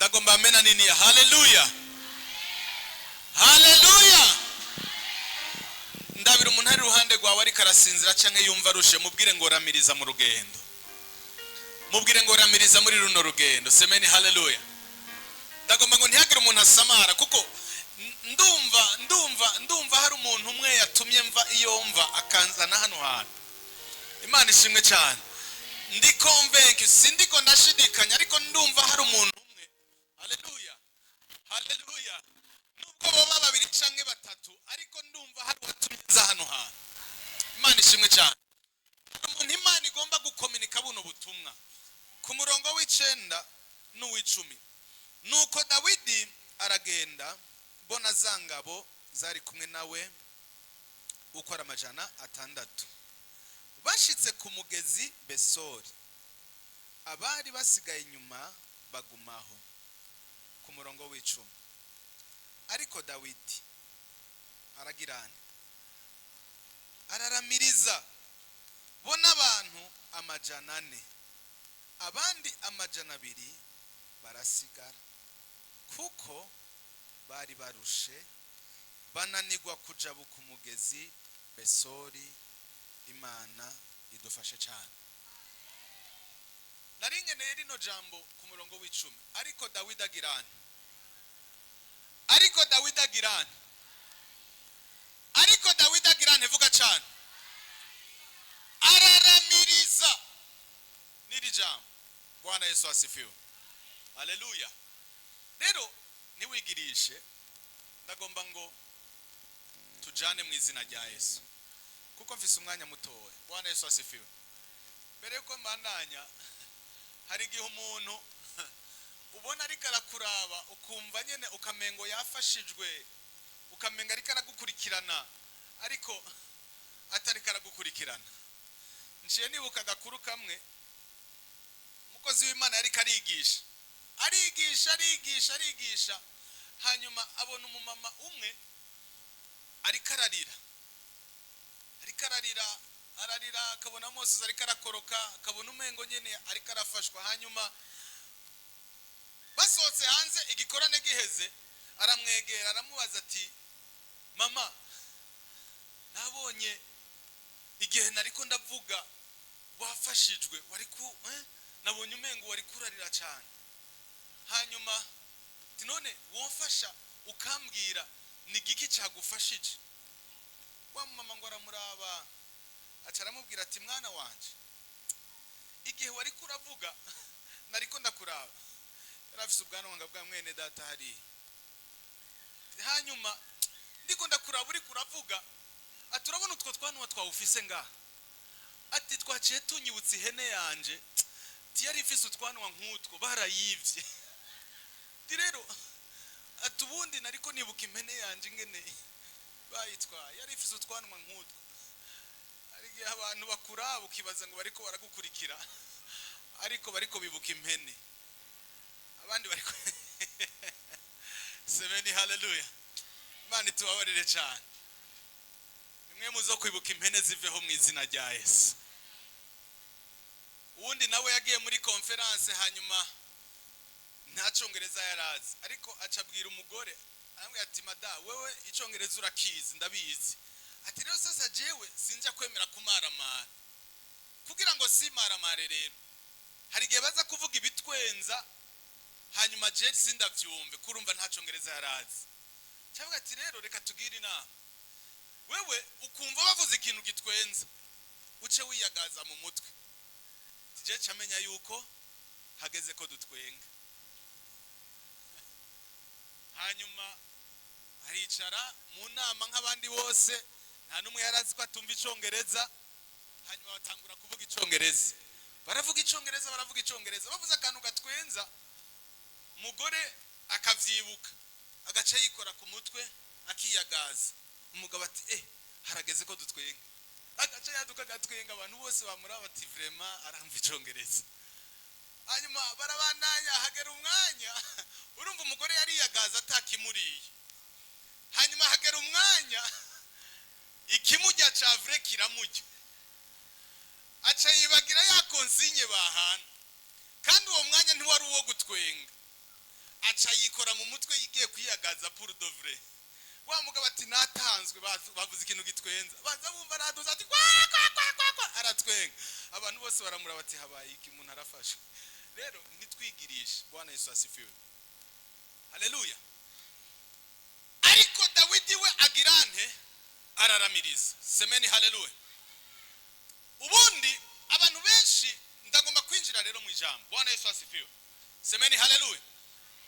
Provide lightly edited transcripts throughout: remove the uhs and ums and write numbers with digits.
Ndagomba amena nini ya haleluya, haleluya. Ndabira umuntu ari iruhande rwawe ariko arasinzira cyangwa yumva arushe, mubwire ngo ramiriza mu rugendo, mubwire ngo ramiriza muri runo rugendo. Semeni haleluya. Ndagomba ngo ntihagire umuntu asamara, kuko ndumva hari umuntu umwe yatumye mva iyo mva akanzana hano hantu. Imana ishimwe cyane. Ndi convaincu, sindiko ndashidikanya, ariko ndumva hari umuntu umwe. Haleluya, haleluya. Nubwo boba babiri canke batatu, ariko ndumva hari uwatumye nza hano hantu. Imana ishimwe cyane. Hari umuntu Imana igomba gukominika buno butumwa. Ku murongo w'9 n'uw'icumi: Nuko Dawidi aragenda, bona za ngabo zari kumwe nawe uko ari 600. Bashitse ku mugezi Besori, abari basigaye inyuma bagumaho. Ku murongo w'10: Ariko Dawidi aragirana, araramiriza, bo n'abantu 400, abandi 200 barasigara, kuko bari barushe, bananigwa kujabuka umugezi Besori. Imana idufashe cyane. Nari nkeneye rino jambo ku murongo w'10: Ariko Dawidi agirana, ariko Dawidi agirana, ariko Dawidi agirane, vuga cyane, araramiriza. N'iri jambo. Bwana Yesu asifiwe, haleluya. Rero ntiwigirishe, ndagomba ngo tujane mu izina rya Yesu, kuko mfise umwanya mutoya. Bwana Yesu asifiwe. Mbere yuko mbandanya, hari igihe umuntu ubona ariko arakuraba, ukumva nyene ukamengo yafashijwe, ukamenga ariko aragukurikirana, ariko atariko aragukurikirana. Nciye nibuka agakuru kamwe. Umukozi w'Imana yariko arigisha, arigisha, arigisha, arigisha, hanyuma abona umumama umwe ariko ararira, ariko ararira, ararira, akabona Mose ariko arakoroka, akabona umengo nyene ariko arafashwa. Hanyuma basohotse hanze, igikorane giheze, aramwegera, aramubaza ati: "Mama, nabonye igihe nariko ndavuga wafashijwe, wari ku nabonye umengo wari kurarira cyane." Hanyuma ati: "None womfasha ukambwira ni giki cyagufashije?" Wa mama ngo aramuraba, aca aramubwira ati: "Mwana wanje, igihe wari kuravuga nariko ndakuraba." Yari afise ubwanwa nga bwa mwene data hariya. "Hanyuma ndiko ndakuraba uri kuravuga," ati, "urabona utwo twanwa twawufise ngaha?" Ati: "Twaciye tunyibutsa ihene yanje." Ati: "Yari ifise utwanwa nk'utwo, barayivye." Ati rero, ati: "Ubundi nariko nibuka impene yanje ingene bayitwaye, yari ifise utwanwa nk'utwo." Hari igihe abantu bakuraba ukibaza ngo bariko baragukurikira, ariko bariko bibuka impene, abandi bariko. Semeni haleluya. Imana itubabarire cyane. Bimwe muzo kwibuka impene ziveho mu izina rya Yesu. Uwundi nawe yagiye muri conférence, hanyuma nta cyongereza yarazi, ariko aca abwira umugore, aramubwira ati: "Mada, wewe icyongereza urakizi, ndabizi." Ati: "Rero sasa jewe sinjya kwemera kumaramara. Kugira ngo simaramare rero, hari igihe baza kuvuga ibitwenza, hanyuma je sindavyumve." Kurumva nta cyongereza yarazi, cyangwa ati: "Rero reka tugire inama. Wewe ukumva bavuze ikintu gitwenza, uce wiyagaza mu mutwe." Je camenya yuko hageze ko dutwenga. Hanyuma aricara mu nama nk'abandi bose, nta n'umwe yari azi ko atumva icongereza. Hanyuma batangura kuvuga icongereza, baravuga icongereza, baravuga icongereza, bavuze akantu gatwenza, umugore akavyibuka, agaca yikora ku mutwe, akiyagaza. Umugabo ati: "Eh, harageze ko dutwenga." Agaca yaduka agatwenga, abantu bose bamuraba bati: "Vraiment aramva icongereza." Hanyuma barabandanya, hagera umwanya, urumva umugore yariyagaza atakimuriye, hanyuma hagera umwanya ikimujya ca vrai kiramujya, aca yibagira ya consigne bahana, kandi uwo mwanya ntiwari uwo gutwenga. Aca yikora mu mutwe, yigiye kwiyagaza pour de vrai. Wa mugabo ati: "Natanzwe." Bavuze ikintu gitwenza, baza bumva araduza ati: "Kwa kwa kwa kwa kwa!" Aratwenga, abantu bose baramura bati: "Habaye iki? Umuntu arafashwe." Rero ntitwigirishe. Bwana Yesu asifiwe, haleluya. Ariko Dawidi we agira nte? Araramiriza. Semeni haleluya. Ubundi abantu benshi, ndagomba kwinjira rero mu ijambo. Bwana Yesu asifiwe, semeni haleluya.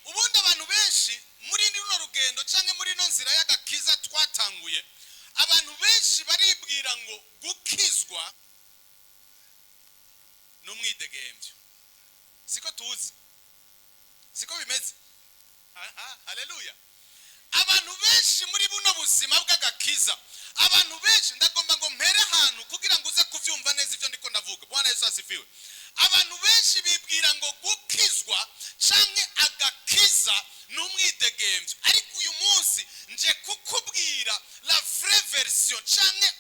Ubundi abantu benshi muri runo rugendo cyangwa muri ino nzira y'agakiza twatanguye, abantu benshi baribwira ngo gukizwa ni umwidegembyo. Siko tuzi, siko bimeze. Aha, haleluya. Abantu benshi muri buno buzima bw'agakiza, abantu benshi, ndagomba ngo mpere ahantu kugira ngo uze kubyumva neza ibyo ndiko ndavuga. Bwana Yesu asifiwe. Abantu benshi bibwira ngo gukizwa canke agakiza ni umwidegembyo, ariko uyu munsi nje kukubwira la vraie version canke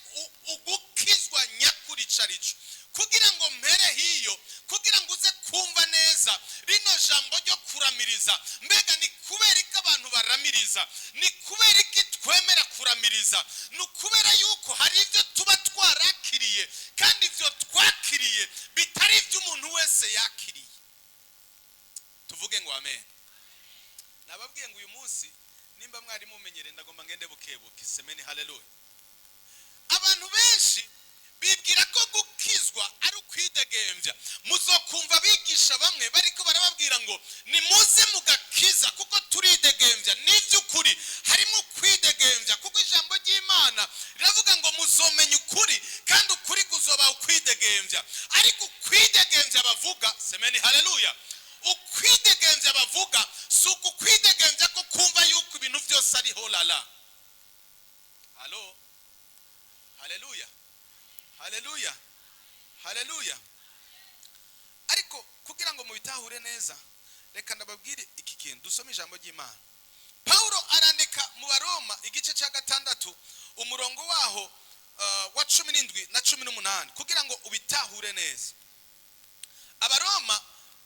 ugukizwa nyakuri carico, kugira ngo mpere hiyo, kugira ngo uze kumva neza rino jambo ryo kuramiriza. Mbega ni kubera ko abantu baramiriza? Ni kubera iki twemera kuramiriza? Ni ukubera yuko hari ibyo tuba twarakiriye, kandi ibyo twakiriye bitari ibyo umuntu wese yakiriye. Tuvuge ngo amen. Nababwiye ngo uyu munsi, nimba mwari mumenyereye, ndagomba ngende bukebuke. Semeni haleluya. Abantu benshi bibwira ko gukizwa ari ukwidegembya. Muzokumva bigisha bamwe bariko barababwira ngo nimuze mugakiza kuko turidegembya. N'iby'ukuri harimo kwidegembya, kuko ijambo ry'Imana riravuga ngo muzomenya ukuri, kandi ukuri kuzoba ukwidegembya. Ariko ukwidegembya bavuga, semeni haleluya, ukwidegembya bavuga si ukwidegembya ko kumva yuko ibintu byose ariho lala. Halo, haleluya, haleluya, haleluya. Ariko kugira ngo mubitahure neza, reka ndababwire iki kintu. Dusome ijambo ry'Imana. Paulo arandika mu Baroma igice cya 6, umurongo waho wa 17 na 18, kugira ngo ubitahure neza. Abaroma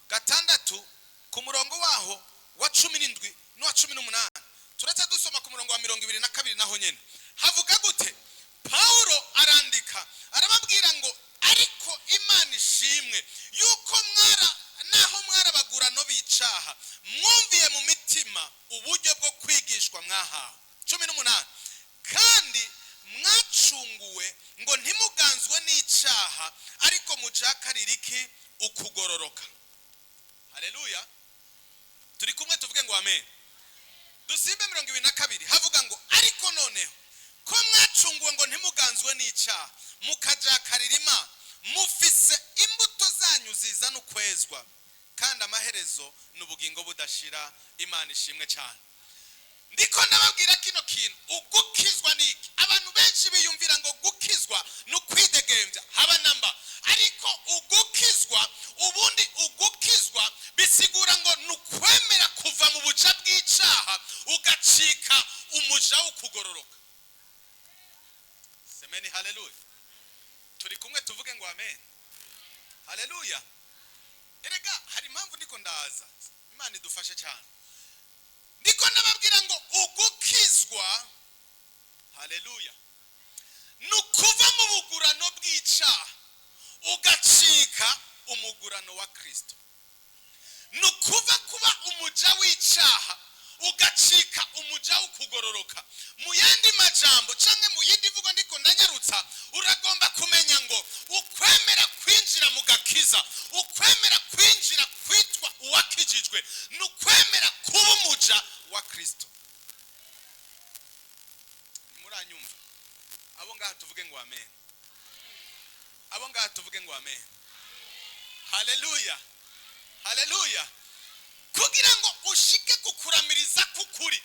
6, ku murongo waho wa 17 n'uwa 18. Turetse dusoma ku murongo wa 22 naho nyine. Havuga gute? Paulo arandika arababwira ngo: "Ariko Imana ishimwe yuko mwara naho mwarabagurano b'icaha, mwumviye mu mitima uburyo bwo kwigishwa mwahawe." 18: "Kandi mwacunguwe ngo ntimuganzwe n'icaha, ariko mujakarire iki? Ukugororoka." Haleluya. Turi kumwe? Tuvuge ngo amen. Dusimbe 22. Havuga ngo: "Ariko noneho ko mwacunguwe ngo ntimuganzwe n'icyaha, mukajakarira Imana, mufise imbuto zanyu zizana ukwezwa, kandi amaherezo ni ubugingo budashira." Imana ishimwe cyane. Ndiko ndababwira kino kintu: ugukizwa ni iki? Abantu benshi biyumvira ngo gukizwa ni ukwidegembya, haba namba. Ariko ugukizwa, ubundi ugukizwa bisigura ngo ni ukwemera kuva mu buja bw'icyaha, ugacika umuja wo kugororoka. Semeni haleluya. Turi kumwe? Tuvuge ngo amen, haleluya. Erega hari impamvu ndiko ndaza. Imana idufashe cyane. Ndiko ndababwira ngo ugukizwa, haleluya, ni ukuva mu bugurano bw'icyaha, ugacika umugurano wa Kristo. Ni ukuva kuba umuja w'icyaha, ugacika umuja wo kugororoka. Mu yandi majambo cyangwa mu yindi mvugo, ndiko ndanyarutsa, uragomba kumenya ngo ukwemera kwinjira mu gakiza, ukwemera kwinjira kwitwa uwakijijwe, ni ukwemera kuba umuja wa Kristo. Ntimuranyumva. Abo ngaha tuvuge ngo amen. Abo ngaha tuvuge ngo amen. Haleluya, haleluya. Kugira ngo ushike kukuramiriza k'ukuri,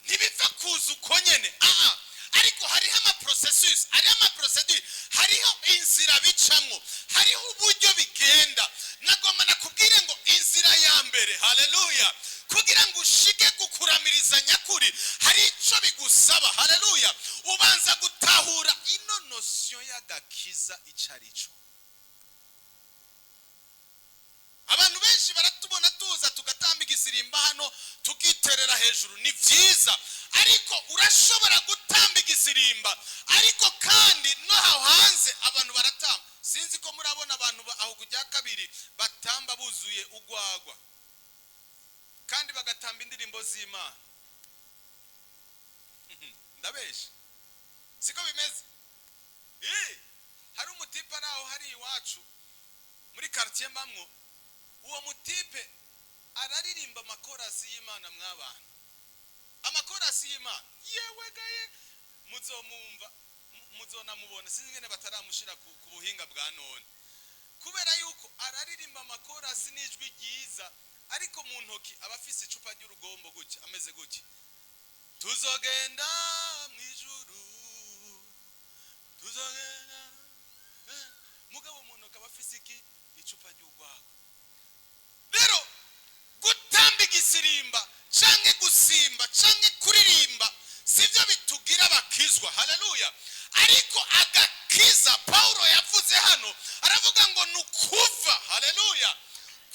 ntibipfa kuza uko nyene. Aha ariko hariho ama processus, hariho ama procédures, hariho inzira bicamwo, hariho uburyo bigenda. Nagomba nakubwire ngo inzira ya mbere, haleluya, kugira ngo ushike kukuramiriza nyakuri, hari icyo bigusaba. Haleluya. Ubanza gutahura ino notion y'agakiza ico arico. Abantu benshi baratubona tuza tugatamba igisirimba hano. Tukiterera hejuru ni byiza, ariko urashobora gutamba igisirimba, ariko kandi no aho hanze abantu baratamba. Sinzi ko murabona abantu aho kujya kabiri batamba buzuye ugwagwa kandi bagatamba indirimbo z'Imana. Ndabesha? Siko bimeze? Hari umutipe ari aho hari iwacu muri quartier mbamwo. Uwo mutipe araririmba amakorasi y'Imana mw'abantu, amakorasi y'Imana. Yewe gaye, muzomumva, muzonamubona. Sinzi ingene bataramushira ku buhinga bwa none, kubera yuko araririmba amakorasi n'ijwi ryiza, ariko mu ntoki aba afise icupa ry'urugombo gutya, ameze gutya: "Tuzogenda mu ijuru, tuzogenda." Mugabo mu ntoki aba afise iki? Icupa ry'urwagwa. Rero gutamba igisirimba canke gusimba canke kuririmba sibyo bitugira bakizwa. Haleluya! Ariko agakiza Paulo yavuze hano, aravuga ngo ni ukuva, haleluya,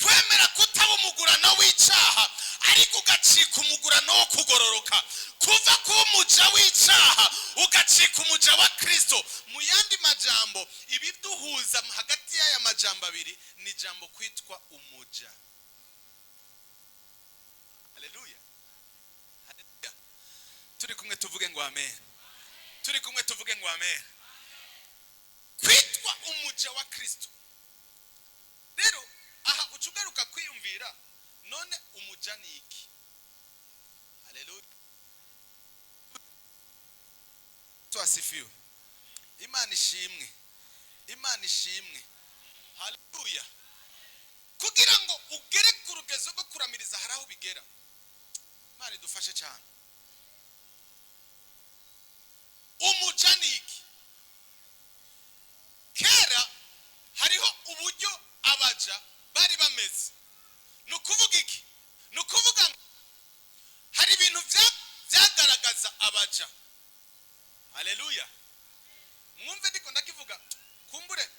kwemera kutaba umugurano w'icyaha, ariko ugacika umugurano wo kugororoka, kuva kuba umuja w'icyaha ugacika umuja wa Kristo. Mu yandi majambo, ibiduhuza hagati y'aya majambo abiri ni ijambo kwitwa umuja. Haleluya, haleluya! Turi kumwe tuvuge ngo amen. Turi kumwe tuvuge ngo amen. Kwitwa umuja wa Kristo. Rero aha uca ugaruka kwiyumvira: none umuja ni iki? Haleluya, twasifiwe. Imana ishimwe, Imana ishimwe. Haleluya! Kugira ngo ugere ku rugezo rwo kuramiriza, hari aho bigera. Imana idufashe cyane. Umuja ni iki? Kera hariho uburyo abaja bari bameze. Ni ukuvuga iki? Ni ukuvuga ngo hari ibintu byagaragaza abaja. Haleluya! Mwumve, ndiko ndakivuga. Kumbure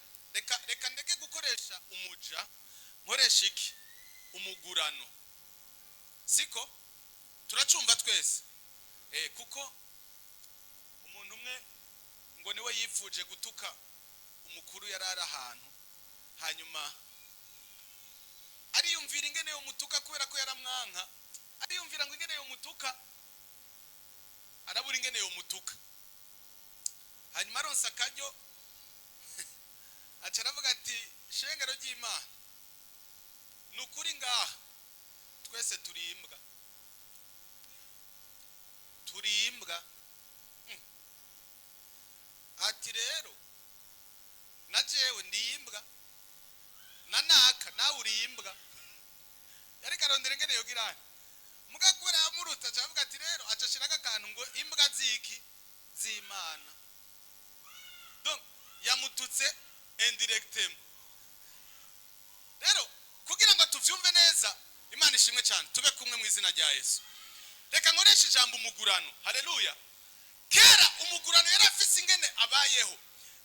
reka ndeke gukoresha umuja, nkoresha iki? Umugurano. Siko turacumva twese? Kuko umuntu umwe ngo niwe yifuje gutuka umukuru yari ari ahantu, hanyuma ariyumvira ingene yomutuka, kubera ko yaramwanka. Ariyumvira ngo ingene yomutuka, arabura ingene yomutuka. Hanyuma aronse akaryo, aca aravuga ati: "Shengero ry'Imana, ni ukuri ngaha twese turi imbwa, turi imbwa." Ati: "Rero na jewe ndi imbwa, na naka nawe uri imbwa." Yariko arondera ingene yogirana, muga kubera yamuruta, aca avuga ati rero, aca ashirako akantu ngo imbwa ziki? Z'Imana. Donc yamututse indirectement. Rero kugira ngo tuvyumve neza, Imana ishimwe cyane, tube kumwe mu izina rya Yesu. Reka nkoreshe ijambo umugurano. Haleluya! Kera umugurano yari afise ingene abayeho.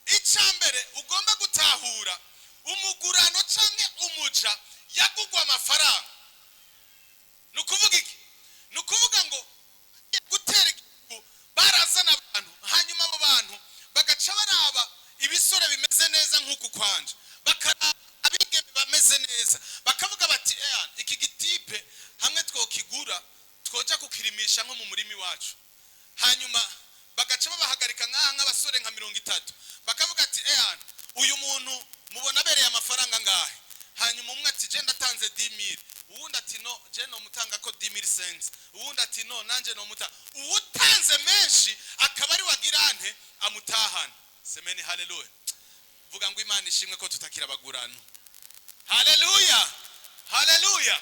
Icya mbere ugomba gutahura, umugurano canke umuja yagugwa amafaranga. Ni ukuvuga iki? Ni ukuvuga ngo gutera igihugu barazana abantu, hanyuma abo bantu bagaca baraba ibisore bimeze neza nk'uku kwanje, bakaraba abigeme bameze neza, bakavuga bati: "Eya, iki gitipe hamwe twokigura, twoja kukirimisha nko mu murimi wacu." Hanyuma bagaca babahagarika nk'aha nk'abasore nka 30, bakavuga ati: "Eya, uyu muntu mubona abereye amafaranga angahe?" Hanyuma umwe ati: "Je ndatanze 10,000." Uwundi ati: "No, je nomutanga ko 10,500." Uwundi ati: "No, nanje nomuta." Uwutanze menshi akaba ari wagirante amutahana. Semeni haleluya. Vuga ngo Imana ishimwe ko tutakira abagurano. Haleluya, haleluya,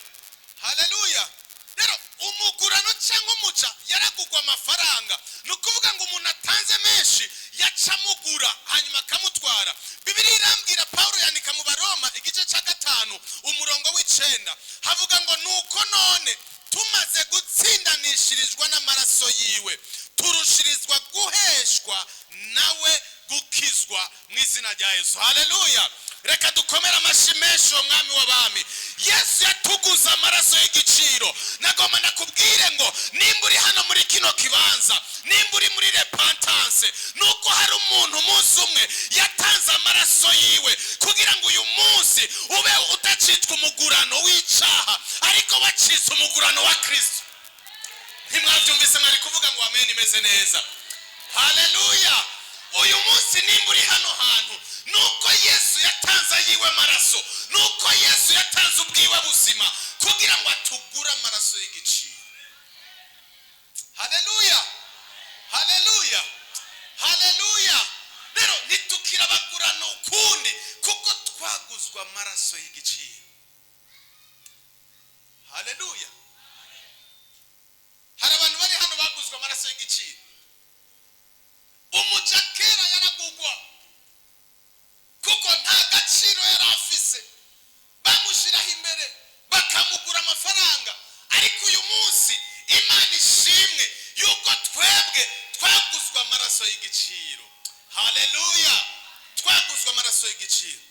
haleluya! Rero umugurano cyangwa umuja yaragugwa amafaranga. Ni ukuvuga ngo umuntu atanze menshi yaca amugura, hanyuma akamutwara. Bibiliya irambwira, Paul yandika mu Baroma igice cya 5 umurongo w'9, havuga ngo: "Nuko none tumaze gutsindanishirizwa n'amaraso yiwe, turushirizwa guheshwa nawe gukizwa." Mu izina rya Yesu, haleluya! Reka dukomere amashyi menshi uwo Mwami w'abami. Yesu yatuguze amaraso y'igiciro. Nagomba ndakubwira. kino kibanza, nimba uri muri repentance, nuko hari umuntu umunsi umwe yatanze amaraso yiwe kugira ngo uyu munsi ube udacitwa umugurano w'icaha, ariko wacitse umugurano wa Kristo. Ntimwabyumvise? Mwari kuvuga ngo amen imeze neza. Haleluya! Uyu munsi nimba uri hano hantu, nuko Yesu yatanze ayiwe maraso, nuko Yesu yatanze ubwiwe buzima kugira ngo atugure amaraso y'igiciro. Haleluya, haleluya, haleluya! Rero ntitukira abagurano ukundi, kuko twaguzwe amaraso y'igiciro. Haleluya! Hari abantu bari hano baguzwe amaraso y'igiciro. Umuja kera yaragugwa kuko nta gaciro yari afise, bamushyiraho imbere bakamugura amafaranga. Ariko uyu munsi Imana ishimwe yuko twebwe twaguzwe amaraso y'igiciro. Haleluya! Twaguzwe amaraso y'igiciro.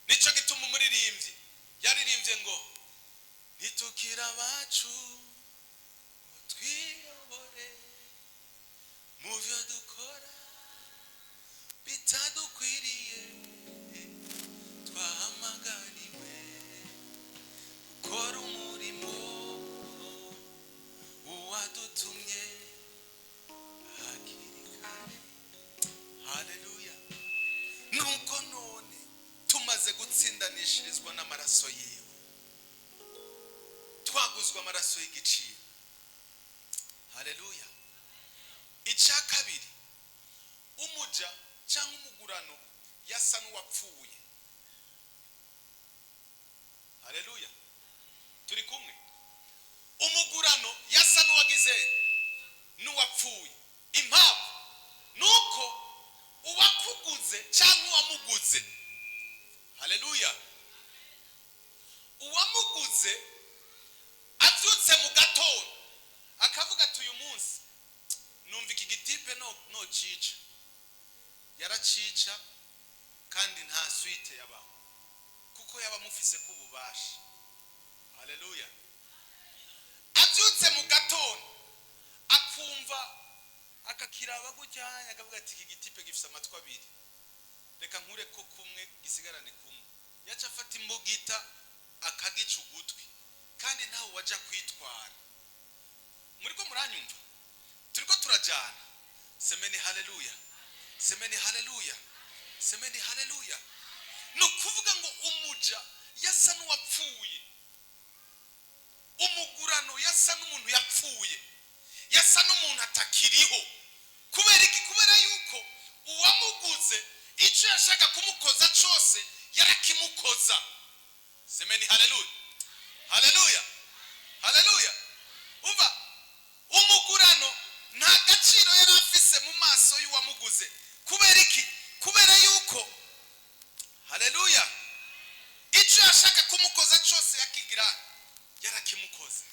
Nicyo gituma umuririmbyi yaririmbye ngo ntitukire abacu ngo twiyobore mu byo dukora bitadukwiriye, twahamagariwe gukora umurimo uwadutumye hakiri kare. Haleluya! Nuko none tumaze gutsindanishirizwa n'amaraso yiwe, twaguzwe amaraso y'igiciro. Haleluya! Icya kabiri, umuja cyangwa umugurano yasa n'uwapfuye. Haleluya! Turi kumwe? Umugurano yasa n'uwagize n'uwapfuye. Impamvu nuko uwakuguze cyangwa uwamuguze, haleluya, uwamuguze abyutse mu gatondo akavuga ati: "Uyu munsi numva iki gitipe no nocica." Yaracica, kandi nta suite yabaho kuko yaba amufise ko ububasha. Haleluya! Abyutse mu gatondo akumva akakiraba gutya, akavuga ati: "Iki gitipe gifite amatwi abiri, reka nkure ko kumwe gisigarane kumwe." Yaca afata imbugita akagica ugutwi, kandi ntawe wajya kwitwara. Muri ko muranyumva? Turi ko turajyana? Semeni haleluya, semeni haleluya, semeni haleluya! Ni ukuvuga ngo umuja yasa n'uwapfuye, umugurano yasa n'umuntu yapfuye, yasa n'umuntu atakiriho. Kubera iki? Kubera yuko uwamuguze icyo yashaka kumukoza cyose yarakimukoza. Semeni haleluya, haleluya, haleluya! Umva, umugurano nta gaciro yari afise mu maso y'uwamuguze. Kubera iki? Kubera yuko, haleluya, icyo yashaka kumukoza cyose yakigira yarakimukoze.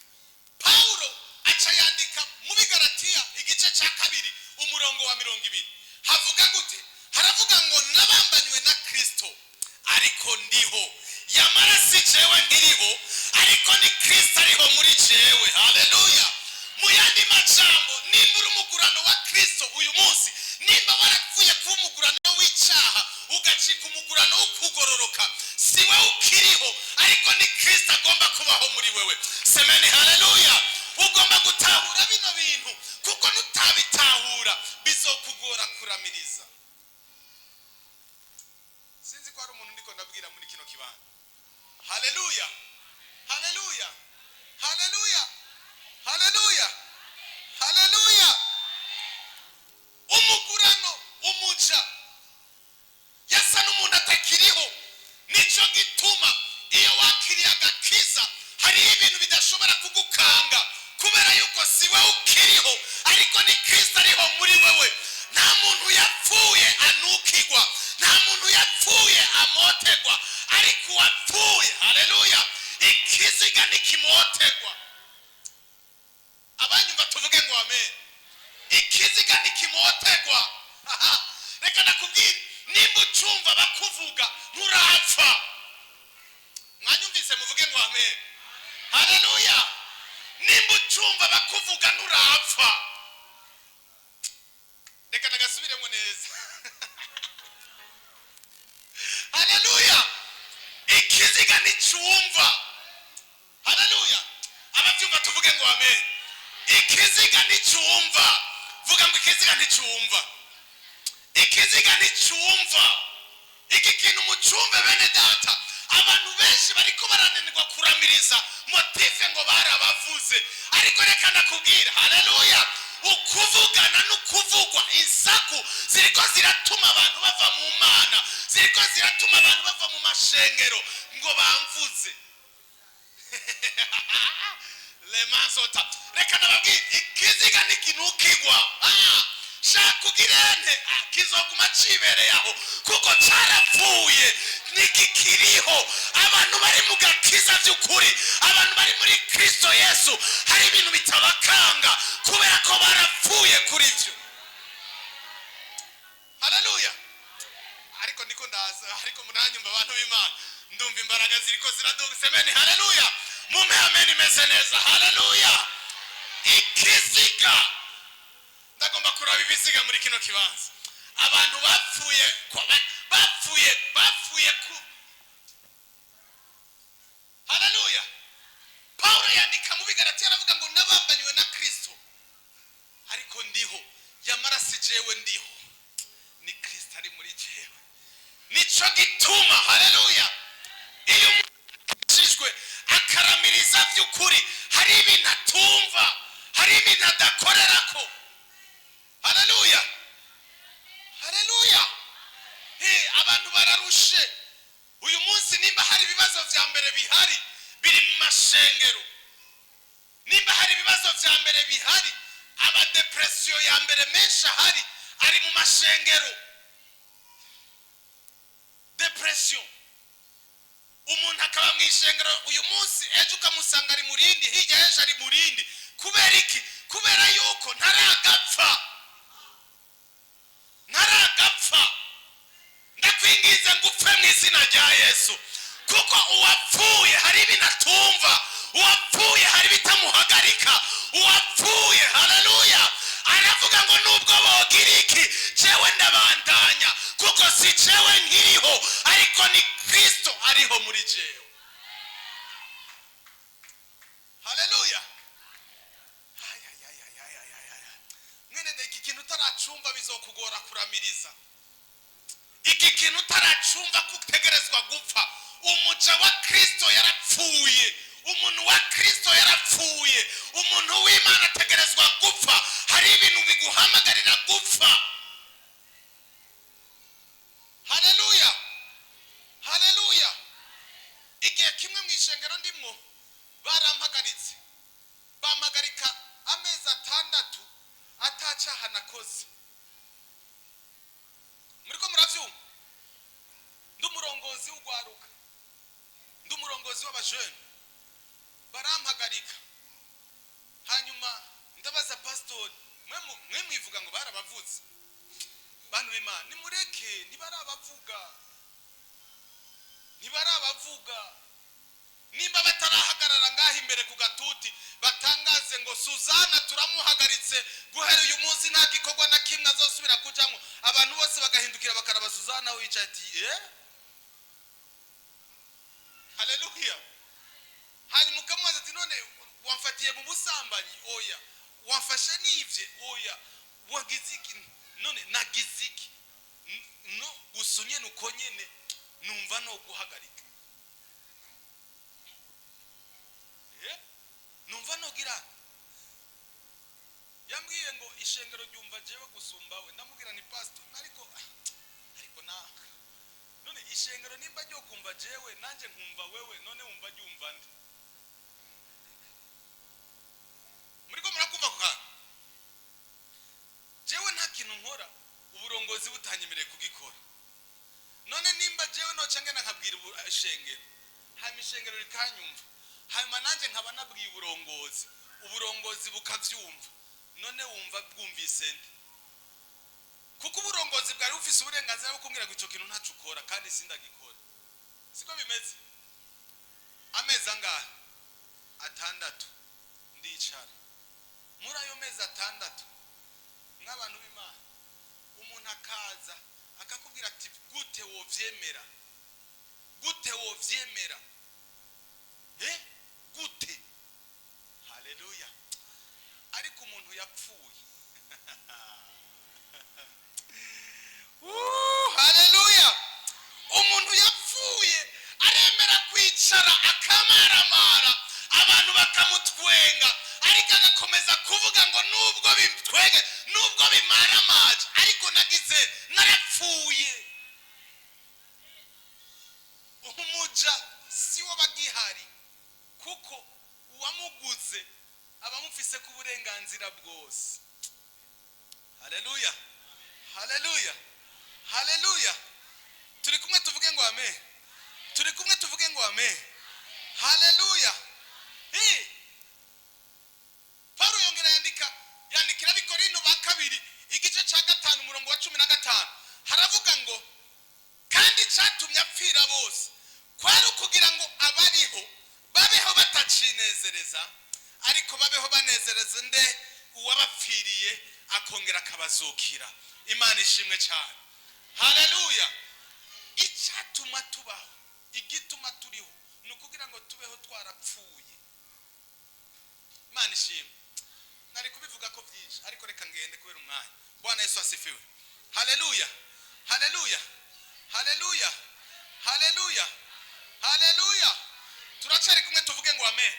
Pawulo aca yandika mu Bigaratiya igice cya 2, umurongo wa 20. Havuga gute? Haravuga ngo: "Nabambanywe na Kristo, ariko ndiho, yamara si jewe nkiriho, ariko ni Kristo ariho muri jewe." Haleluya! Mu yandi majambo, nimba uri umugurano wa Kristo uyu munsi, nimba warapfuye kuba umugurano w'icyaha ugacika umugurano wo kugororoka, si wowe ukiriho, ariko ni Kristo agomba kubaho muri wewe. Semeni haleluya! Ugomba gutahura bino bintu, kuko nutabitahura bizokugora kuramiriza. Sinzi ko hari umuntu ndiko ndabwira muri kino kibanza. Haleluya, haleluya, haleluya, haleluya, haleluya! Umugurano, umuja yasa n'umuntu atakiriho. Nicyo gituma iyo wakiriye agakiza hariho ibintu bidashobora kugukanga, kubera yuko si wowe ukiriho, ariko ni Kristo ariho muri wewe. Nta muntu yapfuye anukigwa, nta muntu yapfuye amotegwa, ariko uwapfuye, haleluya, ikiziga ntikimotegwa. Abanyumva tuvuge ngo amen. Ikiziga ntikimotegwa. Aha, reka nakubwire, nimba ucumva bakuvuga nturapfa. Mwanyumvise? Muvuge ngo amen. Haleluya! Nimba ucumva. Ucumva bakuvuga nturapfa. Reka nagasubiremo neza. Haleluya! Ikiziga nticumva. Haleluya! Ababyumva tuvuge ngo amen. Ikiziga nticumva. Vuga ngo ikiziga nticumva. Ikiziga nticumva. Iki kintu mucumve, bene data. Abantu benshi bariko barananirwa kuramiriza, motif ngo barabavuze. Ariko reka ndakubwira, haleluya, ukuvugana n'ukuvugwa, insaku ziriko ziratuma abantu bava mu Mana, ziriko ziratuma abantu bava mu mashengero, ngo bamvuze lemazota. Reka ndababwira, ikiziga ntikinukigwa. Shaka ugirente, kizoguma cibereye aho kuko carapfuye, ntigikiriho. Abantu bari mu gakiza by'ukuri, abantu bari muri Kristo Yesu, hari ibintu bitabakanga kubera ko barapfuye kuri byo. Haleluya! Ariko ndiko ndaza, ariko muranyumva, abantu b'Imana? Ndumva imbaraga ziriko ziraduga. Semeni haleluya, mumpe amen imeze neza. Haleluya! Ikiziga, ndagomba kuraba ibiziga muri kino kibanza. Abantu bapfuye bapfuye, bapfuye ku. Haleluya! Pawulo yandika mu Bigaratiya, aravuga ngo nabambaniwe na Kristo, ariko ndiho, yamara si jewe ndiho, ni Kristo ari muri jewe. Nico gituma, haleluya, iyo umuntu akijijwe akaramiriza by'ukuri, hari ibintu atumva, hari ibintu adakorerako. Haleluya, haleluya! Abantu bararushe uyu munsi. Nimba hari ibibazo vya mbere bihari, biri mu mashengero. Nimba hari ibibazo vya mbere bihari, ama dépression ya mbere menshi ahari ari mu mashengero. Dépression, umuntu akaba mu ishengero uyu munsi, ejo ukamusanga ari mu rindi, hirya y'ejo ari mu rindi. Kubera iki? Kubera yuko ntaragapfa, ntaragapfa. Ndakwingize ngo upfe mu izina rya Yesu, kuko uwapfuye hari ibintu atumva, uwapfuye hari ibitamuhagarika. Uwapfuye, haleluya, aravuga ngo nubwo bogira iki, jewe ndabandanya, kuko si jewe nkiriho, ariko ni Kristo ariho muri jewe. Haleluya! Ay, ay, ay, ay, ay, ay, ay, ay. Mwene iki kintu utaracumva bizokugora kuramiriza. Iki kintu utaracumva ko utegerezwa gupfa. Umuja wa Kristo yarapfuye, umuntu wa Kristo yarapfuye, umuntu w'Imana ategerezwa gupfa. Hari ibintu biguhamagarira gupfa. Haleluya, haleluya! Igihe kimwe mu ishengero ndimwo barampagaritse, bampagarika amezi 6 atacaha nakoze. Muriko muravyumva? Ndi umurongozi w'ugwaruka, ndi umurongozi w'abajene, barampagarika. Hanyuma ndabaza pasitori: mwe mwivuga ngo barabavuze? Bantu b'Imana, nimureke, ntibarabavuga, ntibarabavuga. Nimba batarahagarara ngaho imbere ku gatuti batangaze ngo Suzana turamuhagaritse, guhera uyu munsi nta gikorwa na kimwe azosubira kujamo, abantu bose bagahindukira bakaraba Suzana wicaye, ati eh, haleluya. Hanyuma ukamubaza ati: none wamfatiye mu busambanyi? Oya. Wamfashe nivye? Oya. Wagize iki none? Nagize iki? No gusa nyene uko nyene numva no guhagarika. Numva nogira. Yambwiye ngo ishengero ryumva jewe gusumba we. Ndamubwira ni pastor, ariko na none ishengero nimba ryo kumva jewe, nanjye nkumva wewe, none wumva ryumva nde? Muriko murakumva ku kantu? Jewe nta kintu nkora uburongozi butanyemereye kugikora. None nimba jewe noca ngenda nkabwira ishengero, hanyuma ishengero rikanyumva, hanyuma nanjye nkaba nabwiye uburongozi, uburongozi bukavyumva, none wumva bwumvise nde? Kuko uburongozi bwari bufise uburenganzira bwo kumbwira ngo ico kintu ntaco ukora, kandi sindagikora. Siko bimeze? Amezi angahe? 6. Ndicara. Muri ayo mezi 6, nk'abantu b'Imana, umuntu akaza akakubwira ati: "Gute wovyemera? Gute wovyemera? Gute?" Haleluya! Ariko umuntu yapfuye, haleluya, umuntu yapfuye aremera kwicara akamaramara, abantu bakamutwenga, ariko agakomeza kuvuga ngo: "Nubwo bitwenge, nubwo bimaramaje, ariko nagize narapfuye." Umuja si wo bagihari, kuko uwamuguze aba amufise ku burenganzira bwose. Haleluya, haleluya, haleluya! Turi kumwe? Tuvuge ngo amen. Turi kumwe? Tuvuge ngo amen. Haleluya! Paulo yongera yandika, yandikira Abikorino ba kabiri, igice cya 5, umurongo wa 15, haravuga ngo: "Kandi icyatumye apfira bose kwari ukugira ngo abariho babeho batacinezereza, ariko babeho banezereza nde? Uwabapfiriye akongera akabazukira." Imana ishimwe cyane. Haleluya! Icyatuma tubaho, igituma turiho, ni ukugira ngo tubeho twarapfuye. Imana ishimwe. Nari kubivuga ko byinshi, ariko reka ngende kubera umwanya. Bwana Yesu asifiwe! Haleluya, haleluya, haleluya, haleluya, haleluya! Turacyari kumwe? Tuvuge ngo amen.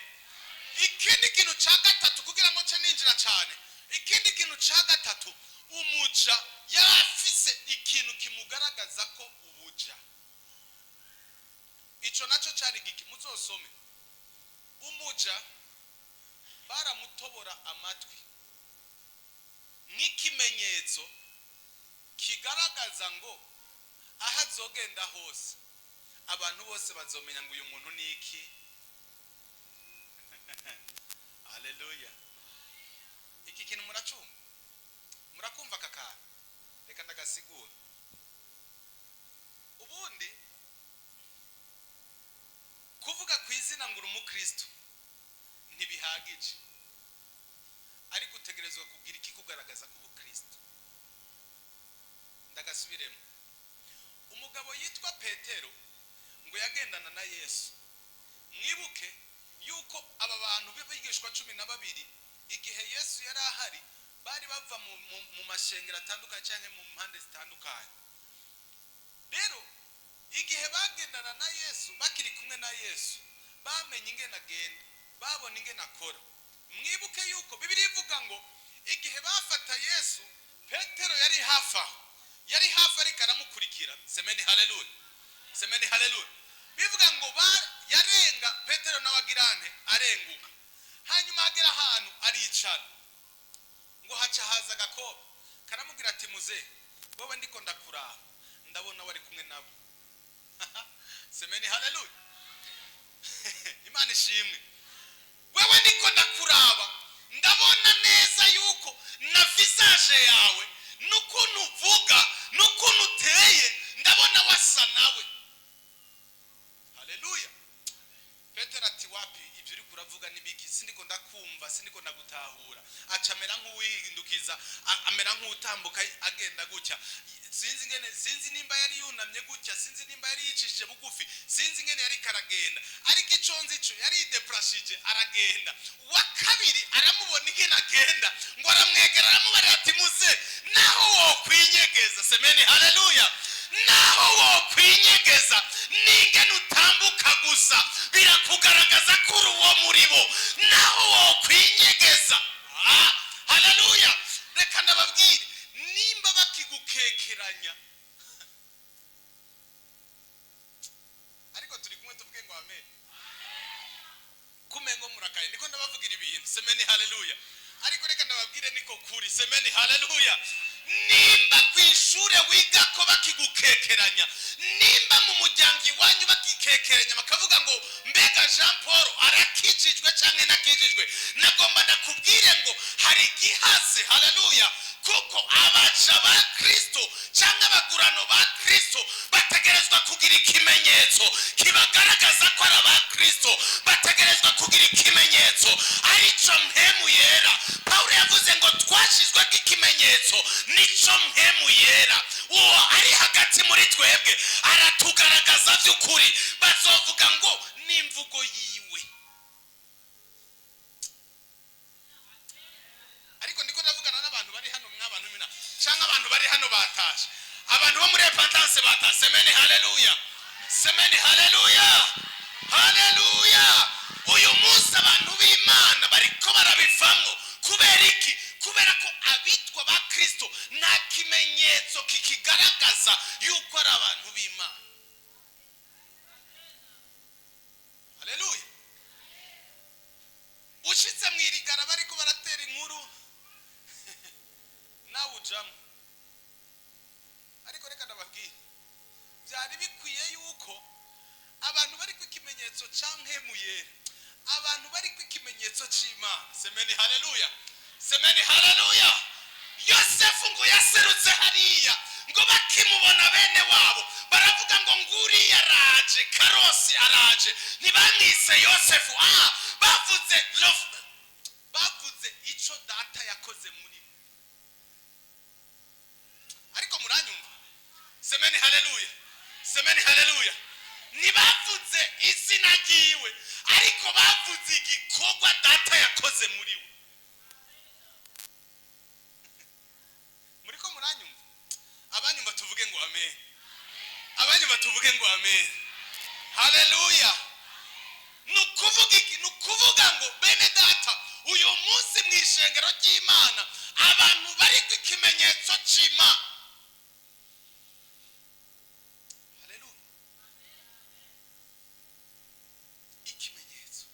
Ikindi kintu cya gatatu, kugira ngo nce ninjira cyane, ikindi kintu cya gatatu, umuja yari afise ikintu kimugaragaza ko ubuja. Icyo nacyo cyari giki? Muzosome. Umuja baramutobora amatwi nk'ikimenyetso kigaragaza ngo aho azogenda hose, abantu bose bazomenya ngo uyu muntu ni iki. Haleluya! Iki kintu muracumva? Murakumva aka kantu? Reka ndagasigura. Ubundi kuvuga ku izina ngo uri umukristo ntibihagije, ariko utegerezwa kugira ikikugaragaza ko ubukristo. Ndagasubiremo. Umugabo yitwa Petero ngo yagendana na Yesu. Mwibuke yuko aba bantu b'abigishwa 12, igihe Yesu yari ahari, bari bava mu mashengero atandukanye cyangwa mu mpande zitandukanye. Rero igihe bagendana na Yesu, bakiri kumwe na Yesu, bamenye ingene agenda, babona ingene akora. Mwibuke yuko Bibiliya ivuga ngo igihe bafata Yesu, Petero yari hafi aho, yari hafi, ariko aramukurikira. Semeni haleluya, semeni haleluya! Bivuga ngo yarenga, Petero nawe agirante arenguka. Hanyuma agera ahantu aricara, ngo haca haza agakobwa karamubwira ati: "Muze, wowe ndiko ndakuraba, ndabona wari kumwe nabo." Semeni haleluya! Imana ishimwe! "Wewe ndiko ndakuraba, ndabona neza yuko na visage yawe n'ukuntu uvuga n'ukuntu uteye, ndabona wasa nawe." Haleluya! Petero ati: "Wapi, ibyo uri kuravuga n'ibiki? Sindiko ndakumva, sindiko ndagutahura." Aca amera nk'uwihindukiza, amera nk'utambuka agenda gutya. Sinzi ingene, sinzi nimba yari yunamye gutya, sinzi nimba yari yicishije bugufi, sinzi ingene yari karagenda, ariko ico nzi ico yari yideplashije aragenda. Uwa kabiri aramubona ingene agenda, ngo aramwegera, aramubarira ati: "Muze, naho wokwinyegeza," semeni haleluya, "naho wokwinyegeza, n'ingene utambuka gusa birakugaragaza ko uri uwo muri bo, naho wokwinyegeza." Ah, haleluya! Reka ndababwire, nimba bakigukekeranya, ariko turi kumwe? Tuvuge ngo amen. Kumengo murakaye, niko ndabavugira ibintu. Semeni haleluya! Ariko reka ndababwire, niko kuri. Semeni haleluya! Nimba ku ishure wiga ko bakigukekeranya, nimba mu muryango iwanyu bakikekeranya, bakavuga ngo: "Mbega Jean Paul arakijijwe cyangwa ntakijijwe?" Nagomba ndakubwire ngo hari igihaze. Haleluya! Kuko abaja ba Kristo cyangwa abagurano ba Kristo bategerezwa kugira ikimenyetso kibagaragaza ko ari aba Kristo, bategerezwa kugira ikimenyetso aricyo Mpemu Yera. Pawulo Yaravuze ngo twashyizweko ikimenyetso, nico Mpwemu Yera. Uwo ari hagati muri twebwe aratugaragaza by'ukuri. Bazovuga ngo n'imvugo yiwe. Ariko ndiko ndavugana n'abantu bari hano, mw'abantu mina, cyangwa abantu bari hano batashe, abantu bo muri Repentance batashe. Semeni haleluya, semeni haleluya, haleluya. Uyu munsi abantu b'Imana bariko barabivamwo. Kubera iki? Kubera ko abitwa ba Kristo nta kimenyetso kikigaragaza yuko ari abantu b'Imana. Haleluya. Ushitse mu irigara bariko baratera inkuru, nawe ujamo. Ariko reka ndababwire, byari bikwiye yuko abantu bari ku ikimenyetso ca Mpwemu Yera, abantu bari ku ikimenyetso c'Imana. Semeni haleluya, semeni haleluya. Yosefu ngo yaserutse hariya, ngo bakimubona bene wabo baravuga ngo nguriya araje, Karosi araje. Ntibamwise Yosefu, bavuze bavuze ico data yakoze muri we. Ariko muranyumva? Semeni haleluya, semeni haleluya. Ntibavuze izina ryiwe, ariko bavuze igikorwa data yakoze muri we. Muriko muranyumva? Abanyumva tuvuge ngo amen, abanyumva tuvuge ngo amen, haleluya. Ni ukuvuga iki? Ni ukuvuga ngo bene data, uyu munsi mu ishengero ry'Imana abantu bari ku ikimenyetso c'Imana. Haleluya. Ikimenyetso.